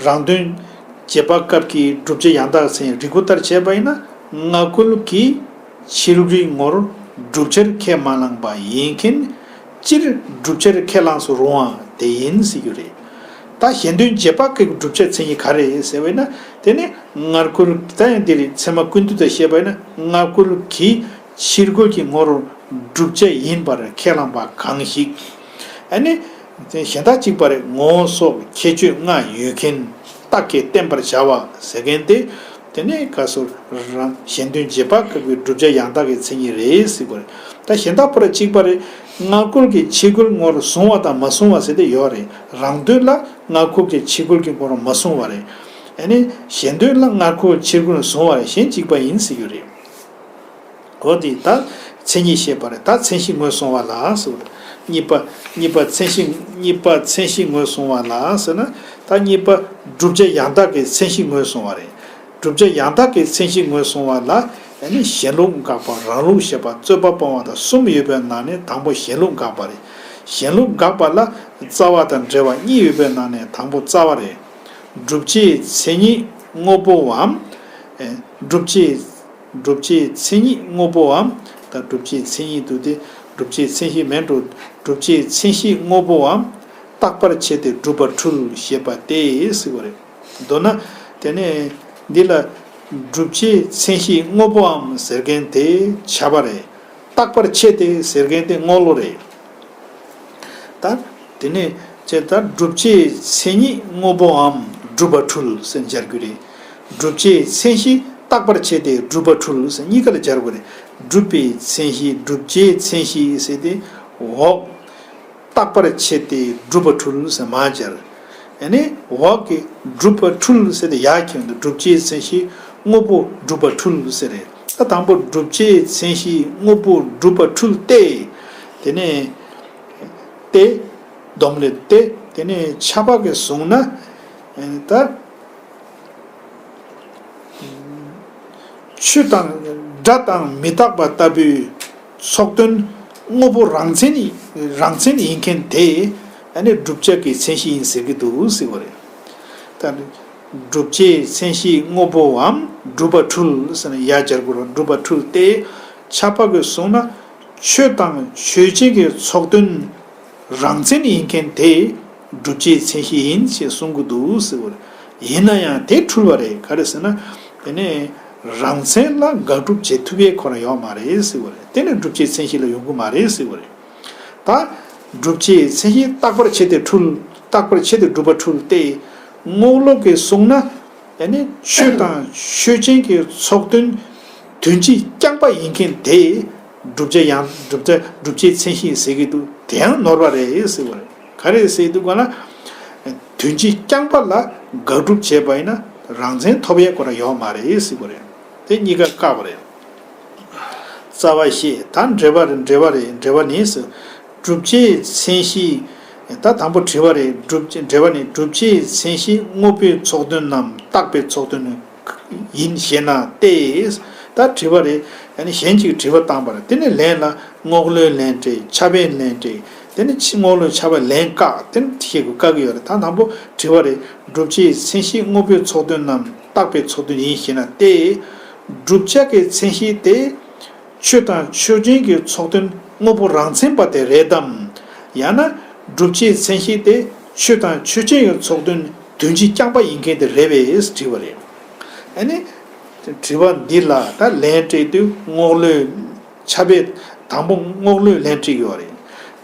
རང་དོན་རྗེས་དཔག་སྐབས་ཀྱི་བསྒྲུབ་བྱ་ཡང་དག་ཚན་རིགས་པ་ལྟར་བྱས་པ་ཡིན་ན། སྔ་རྒོལ་གྱི་ཕྱི་རོལ་གྱི་ངོར་བསྒྲུབ་བྱར་ཁས་མ་བླངས་པ་ཡིན་མཁན། སྤྱིར་བསྒྲུབ་བྱར་ཁས་བླངས་སུ་རུང་བ་དེ་ཡིན་ཟེར་རྒྱུ་རེད། ད་གཞན་དོན་རྗེས་དཔག་གི་བསྒྲུབ་བྱ་མཚན་ཉིད་ག་རེ་ཟེར་བས་ན། དེ་ནི་སྔ་རྒོལ་ད་ཡང་འདིར་ཚད་མ་ཀུན་བཏུས་དང་བཤད་པས་ན། སྔ་རྒོལ་གྱི་ཕྱི་རྒོལ་གྱི་ངོར་བསྒྲུབ་བྱ་ཡིན་པར་ཁས་བླངས་པ་གང་ཞིག་ཨ་ནི་གཞན་དག་གཅིག་པ་རེད། ངོ་བོ་སོགས་ཁྱད་ཆོས་ལྔ་ཡོད་མཁན་རྟགས་ཀྱིས་བསྟན་པར་བྱ་བ་ཟེར་མཁན་དེ། དེ་ནས་ག་སོ་རང་གཞན་དོན་རྗེས་དཔག་གི་བསྒྲུབ་བྱ་ཡང་དག་གི་མཚན་ཉིད་རེད་ཟེར་དགོས་རེད། ད་གཞན་དག་པོ་ར་གཅིག་པ་རེད། སྔ་རྒོལ་གྱི་ཕྱི་རྒོལ་ངོར་བཟུང་བ་དང་མ་བཟུང་བ་ཟེར་དེ་ཡོད་རེད། རང་དོན་ལ་སྔ་རྒོལ་གྱི་ཕྱི་རྒོལ་གྱི་ངོར་མ་བཟུང་བ་རེད། ཨ་ནི་གཞན་དོན་ལ་སྔ་རྒོལ་ཕྱི་རྒོལ་བཟུང་བ་རེད། གཞན་གཅིག་པ་ཡིན་ཟེར་རྒྱུ་རེད། འོ་དེ་ད་མཚན་ཉིད་བཤད་པ་རེད། ད་མཚན་གཞི་ངོས་བཟུང་བ་ལ་ཟེར། གཉིས་པ། གཉིས་པ་མཚན་གཞི། གཉིས་པ་མཚན་གཞི་ངོས་བཟུང་བ་ལ་ཟེར་ན། ད་གཉིས་པ་བསྒྲུབ་བྱ་ཡང་དག་གི་མཚན་གཞི་ངོས་བཟུང་བ་རེད། བསྒྲུབ་བྱ་ཡང་དག་གི་མཚན་གཞི་ངོས་བཟུང་བ་ལ། ཨ་ནི་གཞན་ལུགས་དགག་པ། རང་ལུགས་བཤད་པ། རྩོད་པ་སྤོང་བ་དང་གསུམ་ཡོད་པའི་ནང་ནས་དང་པོ་གཞན་ལུགས་དགག་པ་རེད། གཞན་ལུགས་དགག་པ་ལ་རྩ་བ་དང་འབྲེལ་བ་གཉིས་ཡོད་པའི་ནང་ནས་དང་པོ་རྩ་བ་རེད། བསྒྲུབ་བྱའི་མཚན་ཉིད་དངོས་པོའམ། ཨེ། བསྒྲུབ་བྱའི། བསྒྲུབ་བྱའི་མཚན་ཉིད་དངོས་པོའམ། ད་བསྒྲུབ་བྱའི་མཚན་ཉིད་དུ་སྟེ། བསྒྲུབ་བྱའི་མཚན་གཞི་མིན་འགྲོ། བསྒྲུབ་བྱའི་མཚན་གཞི་དངོས་པོའམ། རྟག་པར་བྱས་ཏེ་སྒྲུབ་པར་འཁྲུལ་ཞེས་པ་སྟེ་ཟེར་བ་རེད། མདོར་ན། དེ་ནས་འདི་ལ་བསྒྲུབ་བྱའི་མཚན་གཞི་དངོས་པོའམ་ཟེར་མཁན་དེ་བྱ་བ་རེད། རྟག་པར་བྱས་ཏེ་ཟེར་མཁན་དེ་དངོས་ལུགས་རེད། ད་དེ་ནས་ཅེས་ད་བསྒྲུབ་བྱའི་མཚན་ཉིད་དངོས་པོའམ་སྒྲུབ་པར་འཁྲུལ་ཟེར་སྦྱར་རྒྱུ་རེད། བསྒྲུབ་བྱའི་མཚན་གཞི་རྟག་པར་བྱས་ཏེ་སྒྲུབ་པར་འཁྲུལ་ཟེར་གཉིས་ཀ་ལ་སྦྱར་དགོས་རེད། སྒྲུབ་པའི་མཚན་གཞི། བསྒྲུབ་བྱའི་མཚན་གཞི་ཟེར་ཏེ་འོག་རྟག་པར་བྱས་ཏེ་སྒྲུབ་པར་འཁྲུལ་ཟེར་མར་སྦྱར། ཨ་ནི་འོག་གི་སྒྲུབ་པར་འཁྲུལ་ཟེར་ཏེ་ཡར་ཁྱེར་འདུག་བསྒྲུབ་བྱའི་མཚན་གཞི་དངོས་པོ་སྒྲུབ་པར་འཁྲུལ་ཟེར་རེད། ད་དང་པོ་བསྒྲུབ་བྱའི་མཚན་གཞི་དངོས་པོ་སྒྲུབ་པར་འཁྲུལ་ཏེ། དེ་ནས་ཏེ། སྡོམ་ལས་ཏེ། དེ་ནས་ཁྱབ་པ་གིས་བཟུང་ན། ཨ་ནི་ད། ཆོས་དང་སྒྲ་དང་མི་རྟག་པ་ལྟ་བུའི་ཚོགས་དོན་དངོས་པོ་རང་མཚན་ནི་རང་མཚན་ཡིན་མཁན་དེ་ཨ་ནི་བསྒྲུབ་བྱ་གི་མཚན་གཞི་ཡིན་ཟེར་གྱི་འདུག་ཟེར་བ་རེད། ད་བསྒྲུབ་བྱའི་མཚན་གཞི་དངོས་པོའམ་སྒྲུབ་པར་འཁྲུལ་ཟེར་ན་ཡར་སྦྱར་དགོས་རེད། སྒྲུབ་པར་འཁྲུལ་ཏེ། ཁྱབ་པ་གིས་བཟུང་ན་ཆོས་དང་ཆོས་ཅན་གྱི་ཚོགས་དོན་ རང་མཚན་ཡིན་མཁན་དེ་བསྒྲུབ་བྱའི་མཚན་གཞི་ཡིན་ཞེས་གསུང་གི་འདུག་ཟེར་བ་རེད། ཡིན་ན་ཡང་དེ་འཁྲུལ་བ་རེད། ག་རེ་ཟེར་ན། དེ་ནས་རང་མཚན་ལ་དགག་སྒྲུབ་བྱེད་ཐུབ་ཡས་ཁོ་རང་ཡོད་མ་རེད་ཟེར་བ་རེད། དེ་ནས་བསྒྲུབ་བྱའི་མཚན་གཞི་ལ་ཡོང་གི་མ་རེད་ཟེར་བ་རེད། ད་བསྒྲུབ་བྱའི་མཚན་གཞི་རྟག་པར་བྱས་ཏེ་འཁྲུལ། རྟག་པར་བྱས་ཏེ་སྒྲུབ་པ་འཁྲུལ་ཏེ། རྔོག་ལོག་གིས་གསུངས་ན། ཨ་ནི་ཆོས་དང་ཆོས་ཅན་གྱི་ཚོགས་དོན་དོན་སྤྱི་རྐྱང་པ་ཡིན་མཁན་དེ་བསྒྲུབ་བྱ་ཡང་བསྒྲུབ་བྱ་བསྒྲུབ་བྱའི་མཚན་གཞི་ཟེར་གྱི་འདུག་དེ་ཡང་ནོར་བ་རེད་ཟེར་བ་རེད། ག་རེ་ཟེར་འདུག་ག་ན། དོན་སྤྱི་རྐྱང་པ་ལ་དགག་སྒྲུབ་བྱས་པ་ཡིན་ན་རང་མཚན་ཐོབ་ཡས་ཁོ་རང་ཡོད་མ་རེད་ཟེར་བ་རེད། དེ་གཉིས་ཀ་བཀག་པ་རེད། རྩ་བ་བཤད། ད་འགྲེལ་པ་རེད། འགྲེལ་པ་རེད། འགྲེལ་པ་ནི་ཟེར། བསྒྲུབ་བྱའི་མཚན་གཞི། ད་དང་པོ་དྲི་བ་རེད། བསྒྲུབ་འགྲེལ་པ་ནི་བསྒྲུབ་བྱའི་མཚན་གཞི་དངོས་པོའི་ཚོགས་དོན་ནམ་རྟག་པའི་ཚོགས་དོན་ཡིན་ཞེ་ན་སྟེ། ད་དྲི་བ་རེད། ཨ་ནི་གཞན་གྱིས་དྲི་བ་བཏང་པ་རེད། དེ་ནས་ལན་ལ་རྔོག་ལོའི་ལན་སྤྲད། ཁྱབ་པའི་ལན་སྤྲད། དེ་ནས་ཕྱི་རྔོག་ལོའི་ཁྱབ་པའི་ལན་བཀག་དེ་ནས་བཤད་དགོས། བཀག་གི་ཡོད་རེད། ད་དང་པོ་དྲི་བ་རེད། བསྒྲུབ་བྱའི་མཚན་གཞི་དངོས་པོའི་ཚོགས་དོན་ནམ་རྟག་པའི་ཚོགས་དོན་ཡིན་ཞེ་ན་སྟེ། བསྒྲུབ་བྱ་གི་མཚན་གཞི་དེ། ཆོས་དང་ཆོས་ཅན་གྱི་ཚོགས་དོན་དངོས་པོ་རང་མཚན་པ་དེ་རེད་དམ། ཡང་ན་བསྒྲུབ་བྱའི་མཚན་གཞི་དེ་ཆོས་དང་ཆོས་ཅན་གྱི་ཚོགས་དོན་དོན་སྤྱི་རྐྱང་པ་ཡིན་མཁན་དེ་རེད་པས་དྲིས་པ་རེད། ཨ་ནི། དྲི་བ་འདི་ལ་ད་ལན་སྤྲད་དུས་རྔོག་ལོའི་ཁྱབ་པའི་དང་པོ་རྔོག་ལོའི་ལན་སྤྲད་ཡོད་རེད།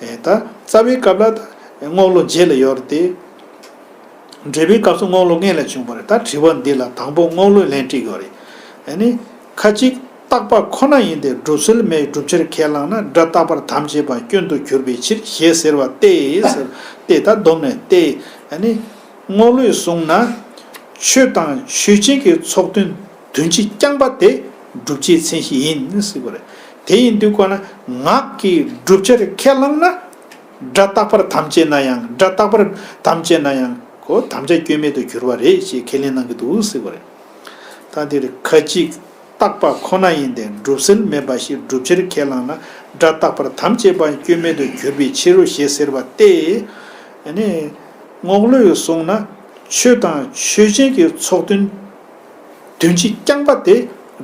ཨེ་ད་རྩ་བའི་སྐབས་ལ་ད་རྔོག་ལོ་རྗེས་ལ་ཡོད་རེད་དེ། འགྲེལ་པའི་སྐབས་སུ་རྔོག་ལོ་སྔོན་ལ་བྱུང་བ་རེད། ད་དྲི་བ་འདི་ལ་དང་པོ་རྔོག་ལོའི་ལན་སྤྲད་ཡོད་རེད། ཨ་ནི། ཁ་ཅིག་རྟག་པ་ཁོ་ན་ཡིན་ཏེ་སྒྲུབ་སྲོལ་མེད་བསྒྲུབ་བྱར་ཁས་བླངས་ན་སྒྲ་རྟག་པར་དམ་བཅས་པ་སྐྱོན་དུ་གྱུར་པའི་ཕྱིར་ཞེས་ཟེར་བ་སྟེ་ཟེར་ཏེ། ད་སྡོམ་ནས་ཏེ། ཨ་ནི། རྔོག་ལོས་གསུངས་ན། ཆོས་དང་ཆོས་ཅན་གྱི་ཚོགས་དོན་དོན་སྤྱི་རྐྱང་པ་དེ་བསྒྲུབ་བྱའི་མཚན་གཞི་ཡིན་ཟེར་བ་རེད། དེ་ཡིན་དུས་ཁོ་ན་ངག་གིས་བསྒྲུབ་བྱར་ཁས་བླངས་ན། སྒྲ་རྟག་པར་དམ་བཅས་ན་ཡང་། སྒྲ་རྟག་པར་དམ་བཅས་ན་ཡང་ཁོ་དམ་བཅའ་སྐྱོན་མེད་དུ་གྱུར་པ་རེད་ཅེས་ཁས་ལེན་གནང་གི་འདུག་ཟེར་བ་རེད། ད་འདིར་ཁ་ཅིག་རྟག་པ་ཁོ་ན་ཡིན་ཏེ་སྒྲུབ་སྲོལ་མེད་པ་ཞིག་བསྒྲུབ་བྱར་ཁས་བླངས་ན་སྒྲ་རྟག་པར་དམ་བཅས་པ་སྐྱོན་མེད་དུ་གྱུར་པའི་ཕྱིར་རོ་ཞེས་ཟེར་བ་སྟེ། ཨ་ནི། རྔོག་ལོས་གསུངས་ན་ཆོས་དང་ཆོས་ཅན་གྱི་ཚོགས་དོན་དོན་སྤྱི་རྐྱང་པ་དེ་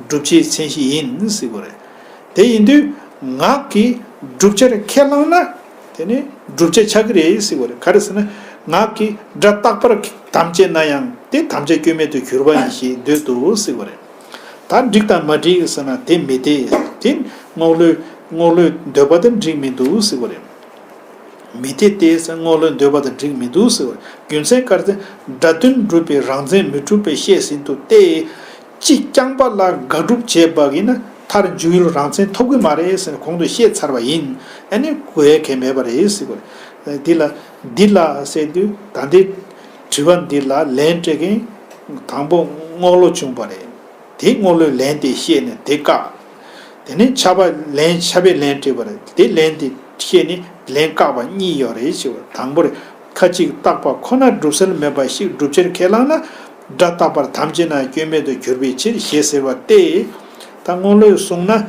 བསྒྲུབ་བྱའི་མཚན་གཞི་ཡིན་ཟེར་བ་རེད། དེ་ཡིན་དུས་ངག་གིས་བསྒྲུབ་བྱར་ཁས་བླངས་ན། དེ་ནི་བསྒྲུབ་བྱ་ཆགས་ཀྱི་རེད་ཟེར་བ་རེད། ག་རེ་ཟེར་ན། ངག་གིས་སྒྲ་རྟག་པར་དམ་བཅས་ན་ཡང་དེ་དམ་བཅའ་སྐྱོན་མེད་དུ་གྱུར་པ་ཡིན་ཞེས་འདོད་དོ་ཟེར་བ་རེད། ད་འགྲིག་དང་མ་འགྲིག་ཟེར་ན་དེ་མི་འཐད། དེ་རྔོག་ལོའི་རྔོག་ལོའི་འདོད་པ་དེ་འགྲིག་མི་འདུག་ཟེར་བ་རེད། མི་འཐད་དེ་ཟེར་རྔོག་ལོའི་འདོད་པ་དང་འགྲིག་མི་འདུག་ཟེར་བ། རྒྱུ་མཚན་ག་རེ་ཟེར། སྒྲ་དོན་སྒྲུབ་པའི་རང་མཚན་མི་འགྲུབ་པའི་བཤད་ཟིན་དུ་སྟེ། སྤྱི་རྐྱང་པ་ལ་དགག་སྒྲུབ་བྱས་པ་ཡིན་ན་མཐར་འཇུག་ཡུལ་རང་མཚན་ཐོབ་ཀྱི་མ་རེད་ཟེར་ནས་གོང་དུ་བཤད་ཚར་བ་ཡིན། ཨ་ནི་གོ་ཡ་གལ་མེད་པ་རེད་ཟེར་བ་རེད། འདི་ལ་འདི་ལ་ཟེར་དུས་ད་ལྟའི་དྲི་བ་འདི་ལ་ལན་སྤྲད་མཁན་དང་པོ་རྔོག་ལོ་བྱུང་བ་རེད། དེ་རྔོག་ལོའི་ལན་དེ་བཤད་ནས་དེ་བཀག་དེ་ནས་ཁྱབ་པ་ལན། ཁྱབ་པའི་ལན་སྤྲད་པ་རེད། དེ་ལན་དེ་བཤད་ནས་ལན་བཀག་པ་གཉིས་ཡོད་རེད་ཞེས་པ། དང་པོ་རེད། ཁ་ཅིག་རྟག་པ་ཁོ་ན་སྒྲུབ་སྲོལ་མེད་པ་ཞིག་བསྒྲུབ་བྱར་ཁས་བླངས་ན། སྒྲ་རྟག་པར་དམ་བཅས་ན་སྐྱོན་མེད་དུ་གྱུར་པའི་ཕྱིར་ཞེས་ཟེར་བ་སྟེ། ད་རྔོག་ལོས་གསུངས་ན།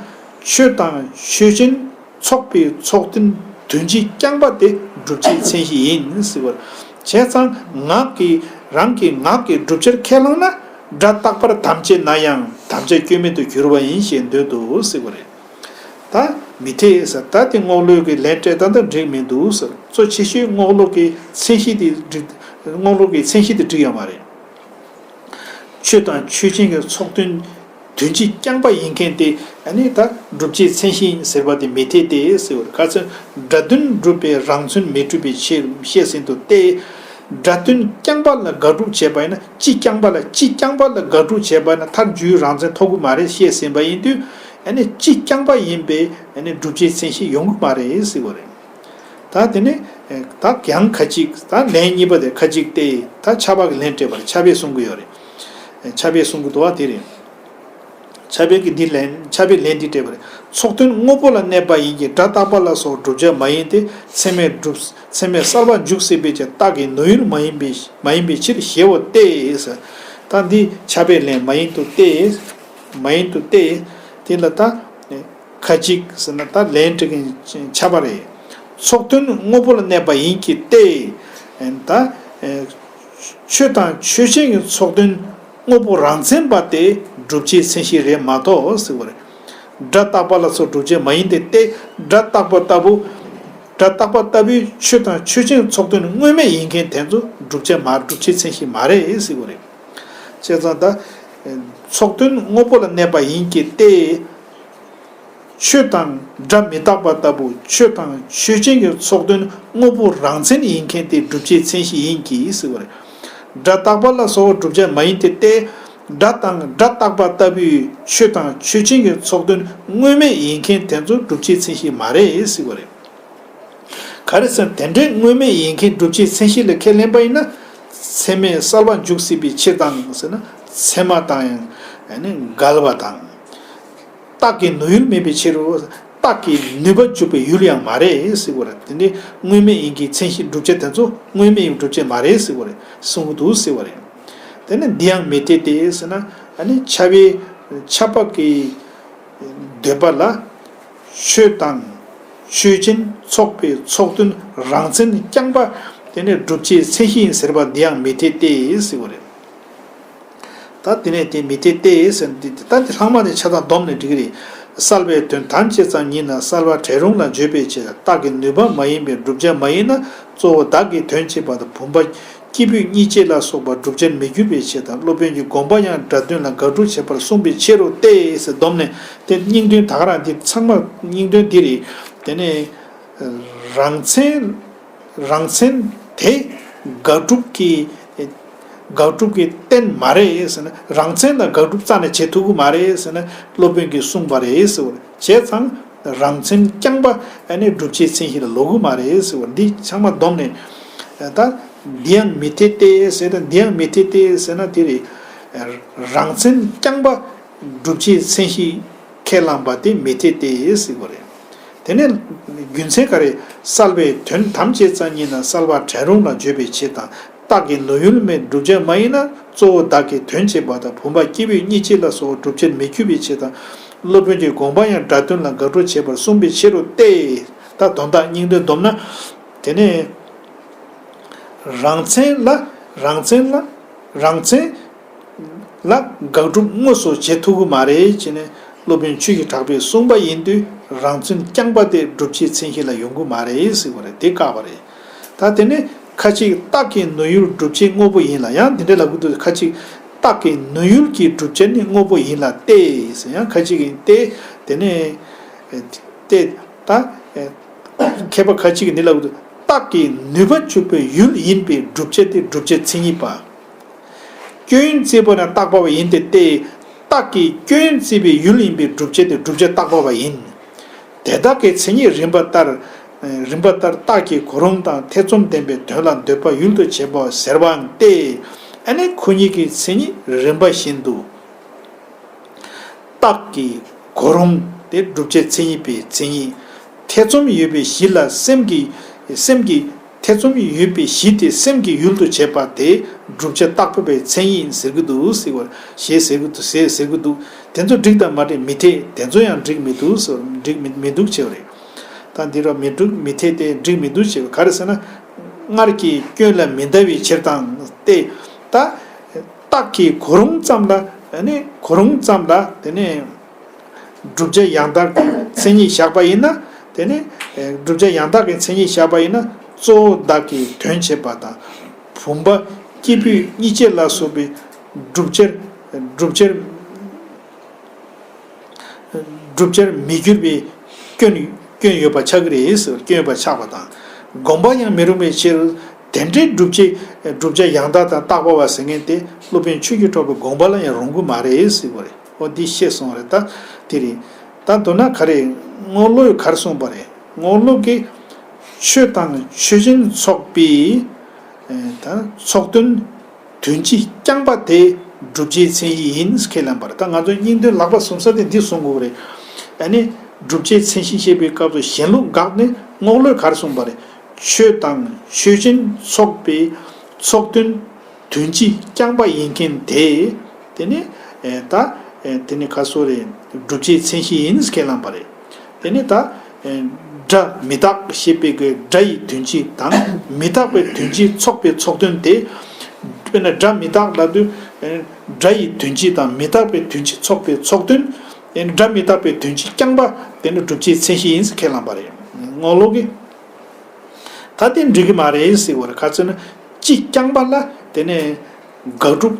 ཆོས་དང་ཆོས་ཅན། ཚོགས་པའི་ཚོགས་དོན་དོན་སྤྱི་རྐྱང་པ་དེ་བསྒྲུབ་བྱའི་མཚན་གཞི་ཡིན་ཟེར་བར། བྱས་ཙང་ངག་གིས་རང་གི་ངག་གིས་བསྒྲུབ་བྱར་ཁས་བླངས་ན་སྒྲ་རྟག་པར་དམ་བཅས་ན་ཡང་དམ་བཅའ་སྐྱོན་མེད་དུ་གྱུར་པ་ཡིན་ཞེས་འདོད་དོ་ཟེར་བ་རེད། ད་མི་འཐད་ཟེར། ད་དེ་རྔོག་ལོས་ཀྱི་ལན་སྤྲད་ད་ལྟ་འགྲིག་མི་འདུག་ཟེར། གཙོ་ཆེ་ཤོས་རྔོག་ལོ་གི་མཚན་གཞི་དེ་འགྲིག་རྔོག་ལོ་གི་མཚན་གཞི་དེ་འགྲིག་ཡོད་མ་རེད། ཆོས་དང་ཆོས་ཅན་གྱི་ཚོགས་དོན་དོན་སྤྱི་རྐྱང་པ་ཡིན་མཁན་དེ་ཨ་ནི་ད་བསྒྲུབ་བྱའི་མཚན་གཞི་ཡིན་ཟེར་བ་དེ་མི་འཐད་དེ་ཟེར་བར། ག་ཚོད་སྒྲ་དོན་སྒྲུབ་པའི་རང་མཚན་མི་འགྲུབ་པའི་ཕྱིར་བཤད་ཟིན་དུ་སྟེ། སྒྲ་དོན་རྐྱང་པ་ལ་དགག་སྒྲུབ་བྱས་པ་ཡིན་ན་སྤྱི་རྐྱང་པ་ལ། སྤྱི་རྐྱང་པ་ལ་དགག་སྒྲུབ་བྱས་པ་ཡིན་ན་མཐར་འཇུག་ཡུལ་རང་མཚན་ཐོབ་ཀྱི་མ་རེད་བཤད་ཟིན་པ་ཡིན་དུས། ཨ་ནི་སྤྱི་རྐྱང་པ་ཡིན་པས་ཨ་ནི་བསྒྲུབ་བྱའི་མཚན་གཞི་ཡོང་གི་མ་རེད་ཟེར་བ་རེད། ད་དེ་ནས་ད་ཡང་ཁ་ཅིག་ད་ལན་གཉིས་པ་དེ་ཁ་ཅིག་སྟེ། ད་ཁྱབ་པ་གི་ལན་སྤྲད་པར་ཁྱབ་པས་གསུང་གི་ཡོད་རེད། ཁྱབ་པས་གསུང་གི་འདུག་བ་དེ་རེད། ཁྱབ་པས་ཀྱི་འདི་ལན། ཁྱབ་པས་ལན་འདི་སྤྲད་པ་རེད། ཚོགས་དོན་དངོས་པོ་ལ་གནས་པ་ཡིན་གྱི་སྒྲ་རྟག་པ་ལ་སོགས་བསྒྲུབ་བྱ་མ་ཡིན་ཏེ་ཚད་མས་གྲུབ། ཚད་མས་གསལ་བར་འཇུག་སྲིད་པའི་ཕྱིར་རྟགས་ཀྱི་ནོར་ཡུལ་མ་ཡིན་པའི་མ་ཡིན་པའི་ཕྱིར་ཞེའོ་སྟེ། ད་འདི་ཁྱབ་པས་ལན་མ་ཡིན་དུ་སྟེ། མ་ཡིན་དུ་སྟེ། དེ་ལ་ད། ཁ་ཅིག་ཟེར་ན་ད་ལན་འབྲི་མཁན་ཁྱབ་པ་རེད། ཚོགས་དོན་དངོས་པོ་ལ་གནས་པ་ཡིན་གྱི་སྟེ། ད། ཆོས་དང་ཆོས་ཅན་གྱི་ཚོགས་དོན་དངོས་པོ་རང་མཚན་པ་དེ་བསྒྲུབ་བྱའི་མཚན་གཞི་རེད་མ་གཏོགས་ཟེར་བ་རེད། སྒྲ་རྟག་པ་ལ་སོགས་བསྒྲུབ་བྱ་མ་ཡིན་ཏེ་སྟེ། སྒྲ་རྟག་པ་ལྟ་བུ། སྒྲ་རྟག་པ་ལྟ་བུའི་ཆོས་དང་ཆོས་ཅན་ཚོགས་དོན་དངོས་མེད་ཡིན་མཁན་དེ་ཚོ་བསྒྲུབ་བྱ་མ་བསྒྲུབ་བྱའི་མཚན་གཞི་མ་རེད་ཟེར་བ་རེད། བྱས་ཙང་ད། ཚོགས་དོན་དངོས་པོ་ལ་གནས་པ་ཡིན་གྱི་སྟེ། ཆོས་དང་སྒྲ་མི་རྟག་པ་ལྟ་བུ་ཆོས་དང་ཆོས་ཅན་གྱི་ཚོགས་དོན་དངོས་པོ་རང་མཚན་ཡིན་མཁན་དེ་བསྒྲུབ་བྱའི་མཚན་གཞི་ཡིན་གྱི་ཟེར་བ་རེད། སྒྲ་རྟག་པ་ལ་སོགས་པ་བསྒྲུབ་བྱ་མ་ཡིན་ཏེ་སྟེ། སྒྲ་དང་སྒྲ་རྟག་པ་ལྟ་བུའི་ཆོས་དང་ཆོས་ཅན་གྱི་ཚོགས་དོན་དངོས་མེད་ཡིན་མཁན་དེ་ཚོ་བསྒྲུབ་བྱའི་མཚན་གཞི་མ་རེད་ཟེར་བ་རེད། ག་རེ་ཟེར་ན་དེ་འདྲའི་དངོས་མེད་ཡིན་མཁན་བསྒྲུབ་བྱའི་མཚན་གཞི་ལ་ཁས་ལེན་པ་ཡིན་ན། ཚད་མས་བསལ་བ་འཇུག་སྲིད་པའི་ཕྱིར་དང་ཟེར་ན་ཚད་མ་དང་ཡང་ནི་འགལ་བ་དང་། རྟགས་ཀྱི་ནུས་ཡུལ་མིན་པའི་ཕྱིར་རོ། རྟགས་ཀྱི་ནུས་པ་འཇུག་པའི་ཡུལ་ཡང་མ་རེད་ཟེར་བ་རེད། དེ་འདྲའི་དངོས་མེད་ཡིན་མཁན་མཚན་གཞི་བསྒྲུབ་བྱ་དེ་ཚོ་དངོས་མེད་ཡིན་བསྒྲུབ་བྱ་མ་རེད་ཟེར་བ་རེད་གསུང་གི་འདུག་ཟེར་བ་རེད། དེ་ནི་འདི་ཡང་མི་འཐད་དེ་ཟེར་ན་ཨ་ནི་ཁྱབ་པའི་ཁྱབ་པ་གི་འདོད་པ་ལ། ཆོས་དང་ཆོས་ཅན་ཚོགས་པའི་ཚོགས་དོན་རང་མཚན་རྐྱང་པ་དེ་ནས་བསྒྲུབ་བྱའི་མཚན་གཞི་ཡིན་ཟེར་བ་འདི་ཡང་མི་འཐད་དེ་ཟེར་བ་རེད། ད་དེ་ནས་དེ་མི་འཐད་དེ་ཟེར་འདི་ད་འདི་ལྷག་མ་ནས་ཆ་ཚང་བསྡོམས་ནས་འགྲིག་གི་རེད། བསལ་བའི་དོན་ཐམས་ཅད་ཙམ་ཉིད་ན་བསལ་བ་བྲལ་རུང་ལ་བརྗོད་པའི་ཕྱིར་རྟགས་ཀྱི་ནུས་པ་མ་ཡིན་པའི་བསྒྲུབ་བྱ་མ་ཡིན་ན་གཙོ་བོ་བདག་གིས་དོན་བྱེད་པ་དང་བུམ་པ། སྐྱེས་བུས་གཉིས་བྱེད་ལ་སོགས་པ་བསྒྲུབ་བྱར་མི་འགྱུར་བའི་ཕྱིར་དང་སློབ་དཔོན་གྱི་དགོངས་པ་ཡང་སྒྲ་དོན་ལ་དགག་སྒྲུབ་བྱེད་པར་གསུངས་པའི་ཕྱིར་རོ་སྟེ་ཟེར་བསྡོམས་ནས་དེ་སྙིང་དོན་ད་ག་རང་འདི་ཚང་མ་སྙིང་དོན་འདི་རེད། དེ་ནས་རང་མཚན་རང་མཚན་དེ་དགག་སྒྲུབ་ཀྱི་དགག་སྒྲུབ་ཀྱི་རྟེན་མ་རེད་ཟེར་ན་རང་མཚན་ལ་དགག་སྒྲུབ་རྩ་ནས་བྱེད་ཐུབ་ཀྱི་མ་རེད་ཟེར་ན་སློབ་དཔོན་གྱིས་གསུངས་པ་རེད་ཟེར་བ་བྱས་ཙང་། རང་མཚན་རྐྱང་པ་ཨ་ནི་བསྒྲུབ་བྱའི་མཚན་གཞི་ལ་ལོག་གི་མ་རེད་ཟེར་བ་འདི་ཚང་མ་བསྡོམས་ནས་ད་འདི་ཡང་མི་འཐད་དེ་ཟེར་ན་འདི་ཡང་མི་འཐད་དེ་ཟེར་ན་དེ་རེད། རང་མཚན་རྐྱང་པ་བསྒྲུབ་བྱའི་མཚན་གཞི་ཁས་བླངས་པ་དེ་མི་འཐད་དེ་ཟེར་བ་རེད། དེ་ནས་རྒྱུ་མཚན་ག་རེ་བསལ་བའི་དོན་ཐམས་ཅད་ཙམ་ཉིད་ན་བསལ་བ་བྲལ་རུང་ལ་བརྗོད་པའི་ཕྱིར་དང་། རྟགས་ཀྱི་ནུས་ཡུལ་མེད་བསྒྲུབ་བྱ་མ་ཡིན་ན་གཙོ་བོ་བདག་གིས་དོན་བྱེད་པ་དང་བུམ་པ་སྐྱེས་བུས་གཉིས་བྱེད་ལ་སོགས་བསྒྲུབ་བྱར་མི་འགྱུར་བའི་ཕྱིར་དང་། སློབ་དཔོན་གྱི་དགོངས་པ་ཡང་སྒྲ་དོན་ལ་དགག་སྒྲུབ་བྱེད་པར་གསུངས་པའི་ཕྱིར་རོ་སྟེ། ད་དོན་དག་སྙིང་དོན་བསྡོམས་ན། དེ་ནས་རང་མཚན་ལ་རང་མཚན་ལ་རང་མཚན་ལ་དགག་སྒྲུབ་དངོས་སུ་བྱེད་ཐུབ་ཀྱི་མ་རེད་ཅེས་ནས་སློབ་དཔོན་ཆོས་ཀྱི་གྲགས་པས་གསུངས་པ་ཡིན་དུས་རང་མཚན་རྐྱང་པ་དེ་བསྒྲུབ་བྱའི་མཚན་གཞི་ལ་ཡོང་གི་མ་རེད་ཟེར་བ་རེད་དེ་བཀག་པ་རེད། ད་དེ་ནས་ཁ་ཅིག་རྟགས་ཀྱི་ནུས་ཡུལ་བསྒྲུབ་བྱའི་དངོས་པོ་ཡིན་ལ་ཡང་དེ་འདྲ་ལབ་ཀྱི་འདུག་ཁ་ཅིག་རྟགས་ཀྱི་ནུས་ཡུལ་གྱི་བསྒྲུབ་བྱ་ནི་དངོས་པོ་ཡིན་ལ་སྟེ་ཟེར་ཡང་ཁ་ཅིག་གིས་ཏེ་དེ་ནས་ཏེ་ད་མཁས་པ་ཁ་ཅིག་གིས་འདི་ལབ་ཀྱི་འདུག་རྟགས་ཀྱི་ནུས་པ་འཇུག་པའི་ཡུལ་ཡིན་པའི་བསྒྲུབ་བྱ་སྟེ་བསྒྲུབ་བྱའི་མཚན་ཉིད་པ། སྐྱོན་བརྩིས་པ་ན་རྟག་པ་བ་ཡིན་ཏེ་སྟེ། རྟགས་ཀྱི་སྐྱོན་བརྩིས་པའི་ཡུལ་ཡིན་པའི་བསྒྲུབ་བྱ་སྟེ་བསྒྲུབ་བྱ་རྟག་པ་བ་ཡིན། དེ་དག་གི་མཚན་ཉིད་རིམ་པ་ལྟར། རིམ་པ་ལྟར་རྟགས་ཀྱི་གོ་རིམ་དང་ཐེ་ཚོམ་ལྡན་པའི་དོན་ལ་འདོད་པ་ཡུལ་དུ་བྱེད་པ་ཟེར་བའང་སྟེ། ཨ་ནི་ཁོ་གཉིས་ཀྱི་མཚན་ཉིད་རིམ་པ་བཞིན་དུ། རྟགས་ཀྱི་གོ་རིམ་དེ་བསྒྲུབ་བྱའི་མཚན་ཉིད་པའི་མཚན་ཉིད། ཐེ་ཚོམ་ཡོད་པའི་གཞི་ལ་སེམས་ཀྱི་སེམས་ཀྱི་ཐེ་ཚོམ་ཡོད་པའི་གཞི་དེ་སེམས་ཀྱི་ཡུལ་དུ་བྱེད་པ་དེ་བསྒྲུབ་བྱ་རྟག་པ་བའི་མཚན་ཉིད་ཟེར་གྱི་འདུག་ཟེར་བ་ཞེས་ཟེར་གྱི་འདུག་ཟེར་ཟེར་གྱི་འདུག་དེ་ཚོ་འགྲིག་དང་མ་འགྲིག་མི་འཐད་དེ་ཚོ་ཡང་འགྲིག་མི་འདུག་ཟེར་འགྲིག་མི་མི་འདུག་ཅེས་པ་རེད། ད་འདི་རུ་མི་འགྲིག་མི་འཐད་དེ་འགྲིག་མི་འདུག་ཅེས་པ་ག་རེ་ཟེར་ན། སྔར་གྱི་སྐྱོན་ལ་མི་འདའ་བའི་ཕྱིར་དང་སྟེ། ད། རྟགས་ཀྱི་གོ་རིམ་ཙམ་ལ་ཨ་ནི་གོ་རིམ་ཙམ་ལ་དེ་ནས་བསྒྲུབ་བྱ་ཡང་དག་གི་མཚན་ཉིད་བཞག་པ་ཡིན་ན་དེ་ནས་བསྒྲུབ་བྱ་ཡང་དག་གི་མཚན་ཉིད་བཞག་པ་ཡིན་ན་གཙོ་བོ་བདག་གིས་དོན་བྱེད་པ་དང་བུམ་པ་སྐྱེས་བུས་གཉིས་བྱེད་ལ་སོགས་པའི་བསྒྲུབ་བྱར་བསྒྲུབ་བྱར། བསྒྲུབ་བྱར་མི་འགྱུར་བའི་སྐྱོན་སྐྱོན་ཡོད་པ་ཆགས་ཀྱི་རེད་ཟེར་སྐྱོན་ཡོད་པ་ཆགས་པ་དང་། དགོངས་པ་ཡང་མི་རུང་བའི་ཕྱིར། དེ་འདྲའི་བསྒྲུབ་བྱའི་བསྒྲུབ་བྱ་ཡང་དག་དང་རྟག་པ་བ་ཟེར་མཁན་དེ་སློབ་དཔོན་ཆོས་ཀྱི་གྲགས་པའི་དགོངས་པ་ལ་ཡང་རུང་གི་མ་རེད་ཟེར་བ་རེད། འོ་འདི་ཤེས་སོང་རེད་ད། དེ་རེད། ད་མདོར་ན་ག་རེ། རྔོག་ལོག་གིས་ག་རེ་གསུངས་པ་རེད། རྔོག་ལོག་གིས་ཆོས་དང་ཆོས་ཅན་ཚོགས་པའི་ད་ཚོགས་དོན། དོན་སྤྱི་རྐྱང་པ་དེ་བསྒྲུབ་བྱའི་མཚན་གཞི་ཡིན་ཁས་ལེན་པར་ད་ང་ཚོ་སྙིང་དོན་ལག་པ་བཟུང་ས་དེ་འདི་གསུང་དགོས་རེད། ཨ་ནི་བསྒྲུབ་བྱའི་མཚན་གཞི་བཤད་པའི་སྐབས་སུ་གཞན་ལུགས་འགག་ནས་རྔོག་ལོག་གིས་ག་རེ་གསུངས་པ་རེད། ཆོས་དང་ཆོས་ཅན་ཚོགས་པའི་ཚོགས་དོན་དོན་སྤྱི་རྐྱང་པ་ཡིན་མཁན་དེ་དེ་ནི་ད་དེ་ནི་ག་སོ་རེད། བསྒྲུབ་བྱའི་མཚན་གཞི་ཡིན་ཁས་ལེན་པ་རེད། དེ་ནི་ད། སྒྲ་མི་རྟག་ཞེས་པའི་གི་སྒྲ་ཡི་དོན་སྤྱི་དང་མི་རྟག་པའི་དོན་སྤྱི་ཚོགས་པའི་ཚོགས་དོན་དེ། དཔེར་ན་སྒྲ་མི་རྟག་ལབ་དུས། སྒྲ་ཡི་དོན་སྤྱི་དང་མི་རྟག་པའི་དོན་སྤྱི་ཚོགས་པའི་ཚོགས་དོན། སྒྲ་མི་རྟག་པའི་དོན་སྤྱི་རྐྱང་པ་དེ་ནི་བསྒྲུབ་བྱའི་མཚན་གཞི་ཡིན་ཟེར་ཁས་བླངས་པ་རེད། རྔོག་ལོག་གིས། ད་དེ་འགྲིག་གི་མ་རེད་ཟེར་བ་རེད། ག་ཚོད་ན་སྤྱི་རྐྱང་པ་ལ་དེ་ནས་དགག་སྒྲུབ་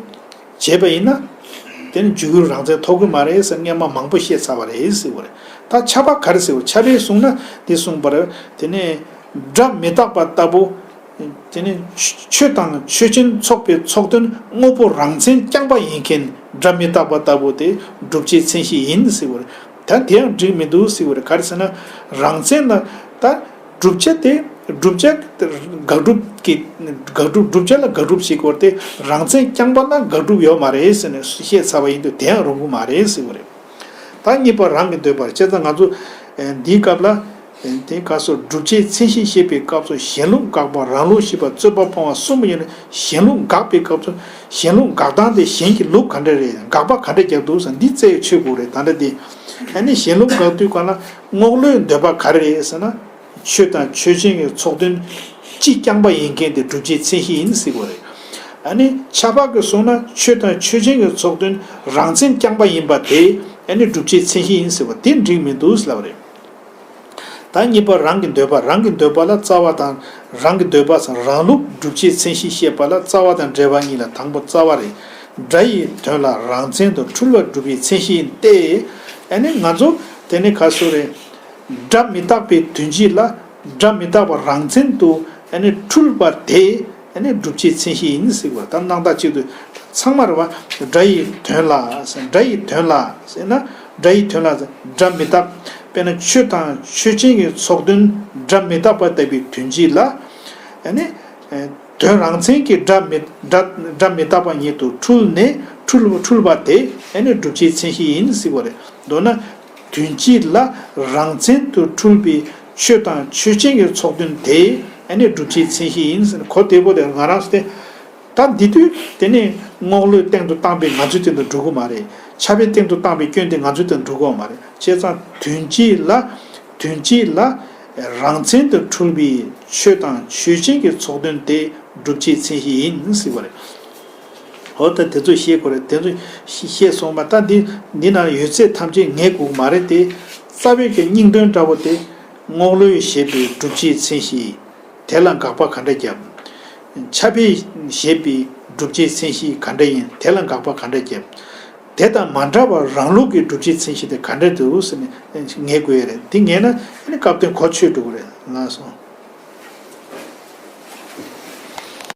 བྱས་པ་ཡིན་ན། དེ་ནི་འཇུག་ཡུལ་རང་མཚན་ཐོབ་ཀྱི་མ་རེད་ཟེར་སྔོན་མ་མང་པོ་བཤད་ཚར་བ་རེད་ཟེར་བ་རེད། ད་ཁྱབ་པ་ག་རེ་ཟེར་བ། ཁྱབ་པའི་གསུང་ན་འདི་གསུངས་པ་རེད། དེ་ནས་སྒྲ་མི་རྟག་པ་ལྟ་བུ། དེ་ནས་ཆོས་དང་ཆོས་ཅན་ཚོགས་པའི་ཚོགས་དོན་དངོས་པོ་རང་མཚན་རྐྱང་པ་ཡིན་མཁན་སྒྲ་མི་རྟག་པ་ལྟ་བུ་དེ་བསྒྲུབ་བྱའི་མཚན་གཞི་ཡིན་ཟེར་བ་རེད། ད་དེ་ཡང་འགྲིག་མི་འདུག་ཟེར་བ་རེད། ག་རེ་ཟེར་ན། རང་མཚན་ལ་ད་བསྒྲུབ་བྱ་དེ་བསྒྲུབ་བྱ་དགག་སྒྲུབ་ཀྱི་དགག་སྒྲུབ་བསྒྲུབ་བྱ་ལ་དགག་སྒྲུབ་བྱེད་དགོས་ཏེ། རང་མཚན་རྐྱང་པ་ན་དགག་སྒྲུབ་ཡོད་མ་རེད་ཟེར་ནས་བཤད་ཚར་བ་ཡིན་དུས་དེ་ཡང་རུང་གི་མ་རེད་ཟེར་བ་རེད། ད་གཉིས་པ་རང་གི་འདོད་པར། བྱས་ཙང་ང་ཚོ་ཨེ་འདིའི་སྐབས་ལ་ཨེ་དེའི་སྐབས་སུ་བསྒྲུབ་བྱའི་མཚན་གཞི་བཤད་པའི་སྐབས་སུ་གཞན་ལུགས་དགག་པ་རང་ལུགས་ཞེས་པ་རྩོད་པ་སྤོང་བ་གསུམ་ཡོད་ན། གཞན་ལུགས་དགག་པའི་སྐབས་སུ་གཞན་ལུགས་དགག་སྟངས་དེ་གཞན་གྱི་ལུགས་ག་འདྲ་རེད། དགག་པ་ག་འདྲ་རྒྱག་འདུག་ཟེར་འདི་རྩད་ཆོད་དགོས་རེད། ད་ལྟ་འདི་ཨ་ནི་གཞན་ལུགས་དགག་དུས་གང་ལ་རྔོག་ལོའི་འདོད་པ་ག་རེ་རེད་ཟེར་ན། ཆོས་དང་ཆོས་ཅན་གྱི་ཚོགས་དོན་སྤྱི་རྐྱང་པ་ཡིན་མཁན་དེ་བསྒྲུབ་བྱའི་མཚན་གཞི་ཡིན་ཟེར་བ་རེད། ཨ་ནི་ཁྱབ་པ་གི་གསུང་ན་ཆོས་དང་ཆོས་ཅན་གྱི་ཚོགས་དོན་རང་མཚན་རྐྱང་པ་ཡིན་པ་དེ་ཨ་ནི་བསྒྲུབ་བྱའི་མཚན་གཞི་ཡིན་ཟེར་བ་དེ་འགྲིག་མི་འདུག་ལབ་རེད། ད་གཉིས་པ་རང་གི་འདོད་པ། རང་གི་འདོད་པ་ལ་རྩ་བ་དང་། རང་གི་འདོད་པ་སམ་རང་ལུགས་བསྒྲུབ་བྱའི་མཚན་གཞི་བཤད་པ་ལ་རྩ་བ་དང་འབྲེལ་བ་གཉིས་ལ། དང་པོ་རྩ་བ་རེད། སྒྲ་ཡི་དོན་ལ་རང་མཚན་དུ་འཁྲུལ་བ་བསྒྲུབ་པའི་མཚན་གཞི་ཡིན་ཏེ། ཨ་ནི་ང་ཚོ་དེ་ནི་ག་སུ་རེད། སྒྲ་མི་རྟག་པའི་དོན་སྤྱི་ལ་སྒྲ་མི་རྟག་པ་རང་མཚན་དུ་ཨ་ནི་འཁྲུལ་པ་དེ་ཨ་ནི་བསྒྲུབ་བྱའི་མཚན་གཞི་ཡིན་ཟེར་བ། ད་སྣང་བཏགས་གཅིག་ཏུ་ཚང་མ་རེད་བ། སྒྲ་ཡི་དོན་ལ་ཟེར། སྒྲ་ཡི་དོན་ལ་ཟེར་ན། སྒྲ་ཡི་དོན་ལ་ཟེར། སྒྲ་མི་རྟག་དཔེར་ན་ཆོས་དང་ཆོས་ཅན་གྱི་ཚོགས་དོན་སྒྲ་མི་རྟག་པ་ལྟ་བུའི་དོན་སྤྱི་ལ་ཨ་ནི་དོན་རང་མཚན་གྱི་སྒྲ་མི་སྒྲ་སྒྲ་མི་རྟག་པ་ཉིད་དུ་འཁྲུལ་ནས་འཁྲུལ་འཁྲུལ་པ་དེ་ཨ་ནི་བསྒྲུབ་བྱའི་མཚན་གཞི་ཡིན་ཟེར་བ་རེད། མདོར་ན། དོན་སྤྱི་ལ་རང་མཚན་དུ་འཁྲུལ་པའི་ཆོས་དང་ཆོས་ཅན་གྱི་ཚོགས་དོན་དེ་ཨ་ནི་བསྒྲུབ་བྱའི་མཚན་གཞི་ཡིན་ཟེར། གོ་བདེ་པོ་དེ་ང་རང་ཚོ་དེ། ད་འདི་དུས་དེ་ནི་རྔོག་ལོའི་སྟེང་དུ་བཏང་པའི་ང་ཚོའི་སྟེང་དུ་འགྲོ་གི་མ་རེད། ཁྱབ་པའི་སྟེང་དུ་བཏང་པའི་སྐྱོན་དེ་ང་ཚོའི་སྟེང་དུ་འགྲོ་གི་མ་རེད། བྱས་ཙང་དོན་སྤྱི་ལ་དོན་སྤྱི་ལ་རང་མཚན་དུ་འཁྲུལ་པའི་ཆོས་དང་ཆོས་ཅན་གྱི་ཚོགས་དོན་དེ་བསྒྲུབ་བྱའི་མཚན་གཞི་ཡིན་ཟེར་བ་རེད། འོ་ད་དེ་ཚོ་ཤེས་དགོས་རེད། དེ་ཚོ་ཤེས་སོང་བ། ད་འདི་འདི་ན་ཡོད་ཚད་ཐམས་ཅད་ངེས་དགོས་ཀྱི་མ་རེད་དེ། རྩ་བའི་གི་སྙིང་དོན་འདྲ་བོ་དེ། རྔོག་ལོས་བཞེད་པའི་བསྒྲུབ་བྱའི་མཚན་གཞི། དེ་ལ་དགག་པ་ག་འདྲ་བརྒྱབ། ཁྱབ་པས་བཞེད་པའི་བསྒྲུབ་བྱའི་མཚན་གཞི་ག་འདྲ་ཡིན། དེ་ལ་དགག་པ་ག་འདྲ་བརྒྱབ། དེ་དང་མ་འདྲ་བར་རང་ལུགས་ཀྱི་བསྒྲུབ་བྱའི་མཚན་གཞི་དེ་ག་འདྲ་འདུག་ཟེར་ནས་ངེས་དགོས་ཡ་རེད། དེ་ངེས་ན་ཨ་ནི་སྐབས་དོན་གོ་ཆོད་འགྲོ་གི་རེད། ལགས་སོ།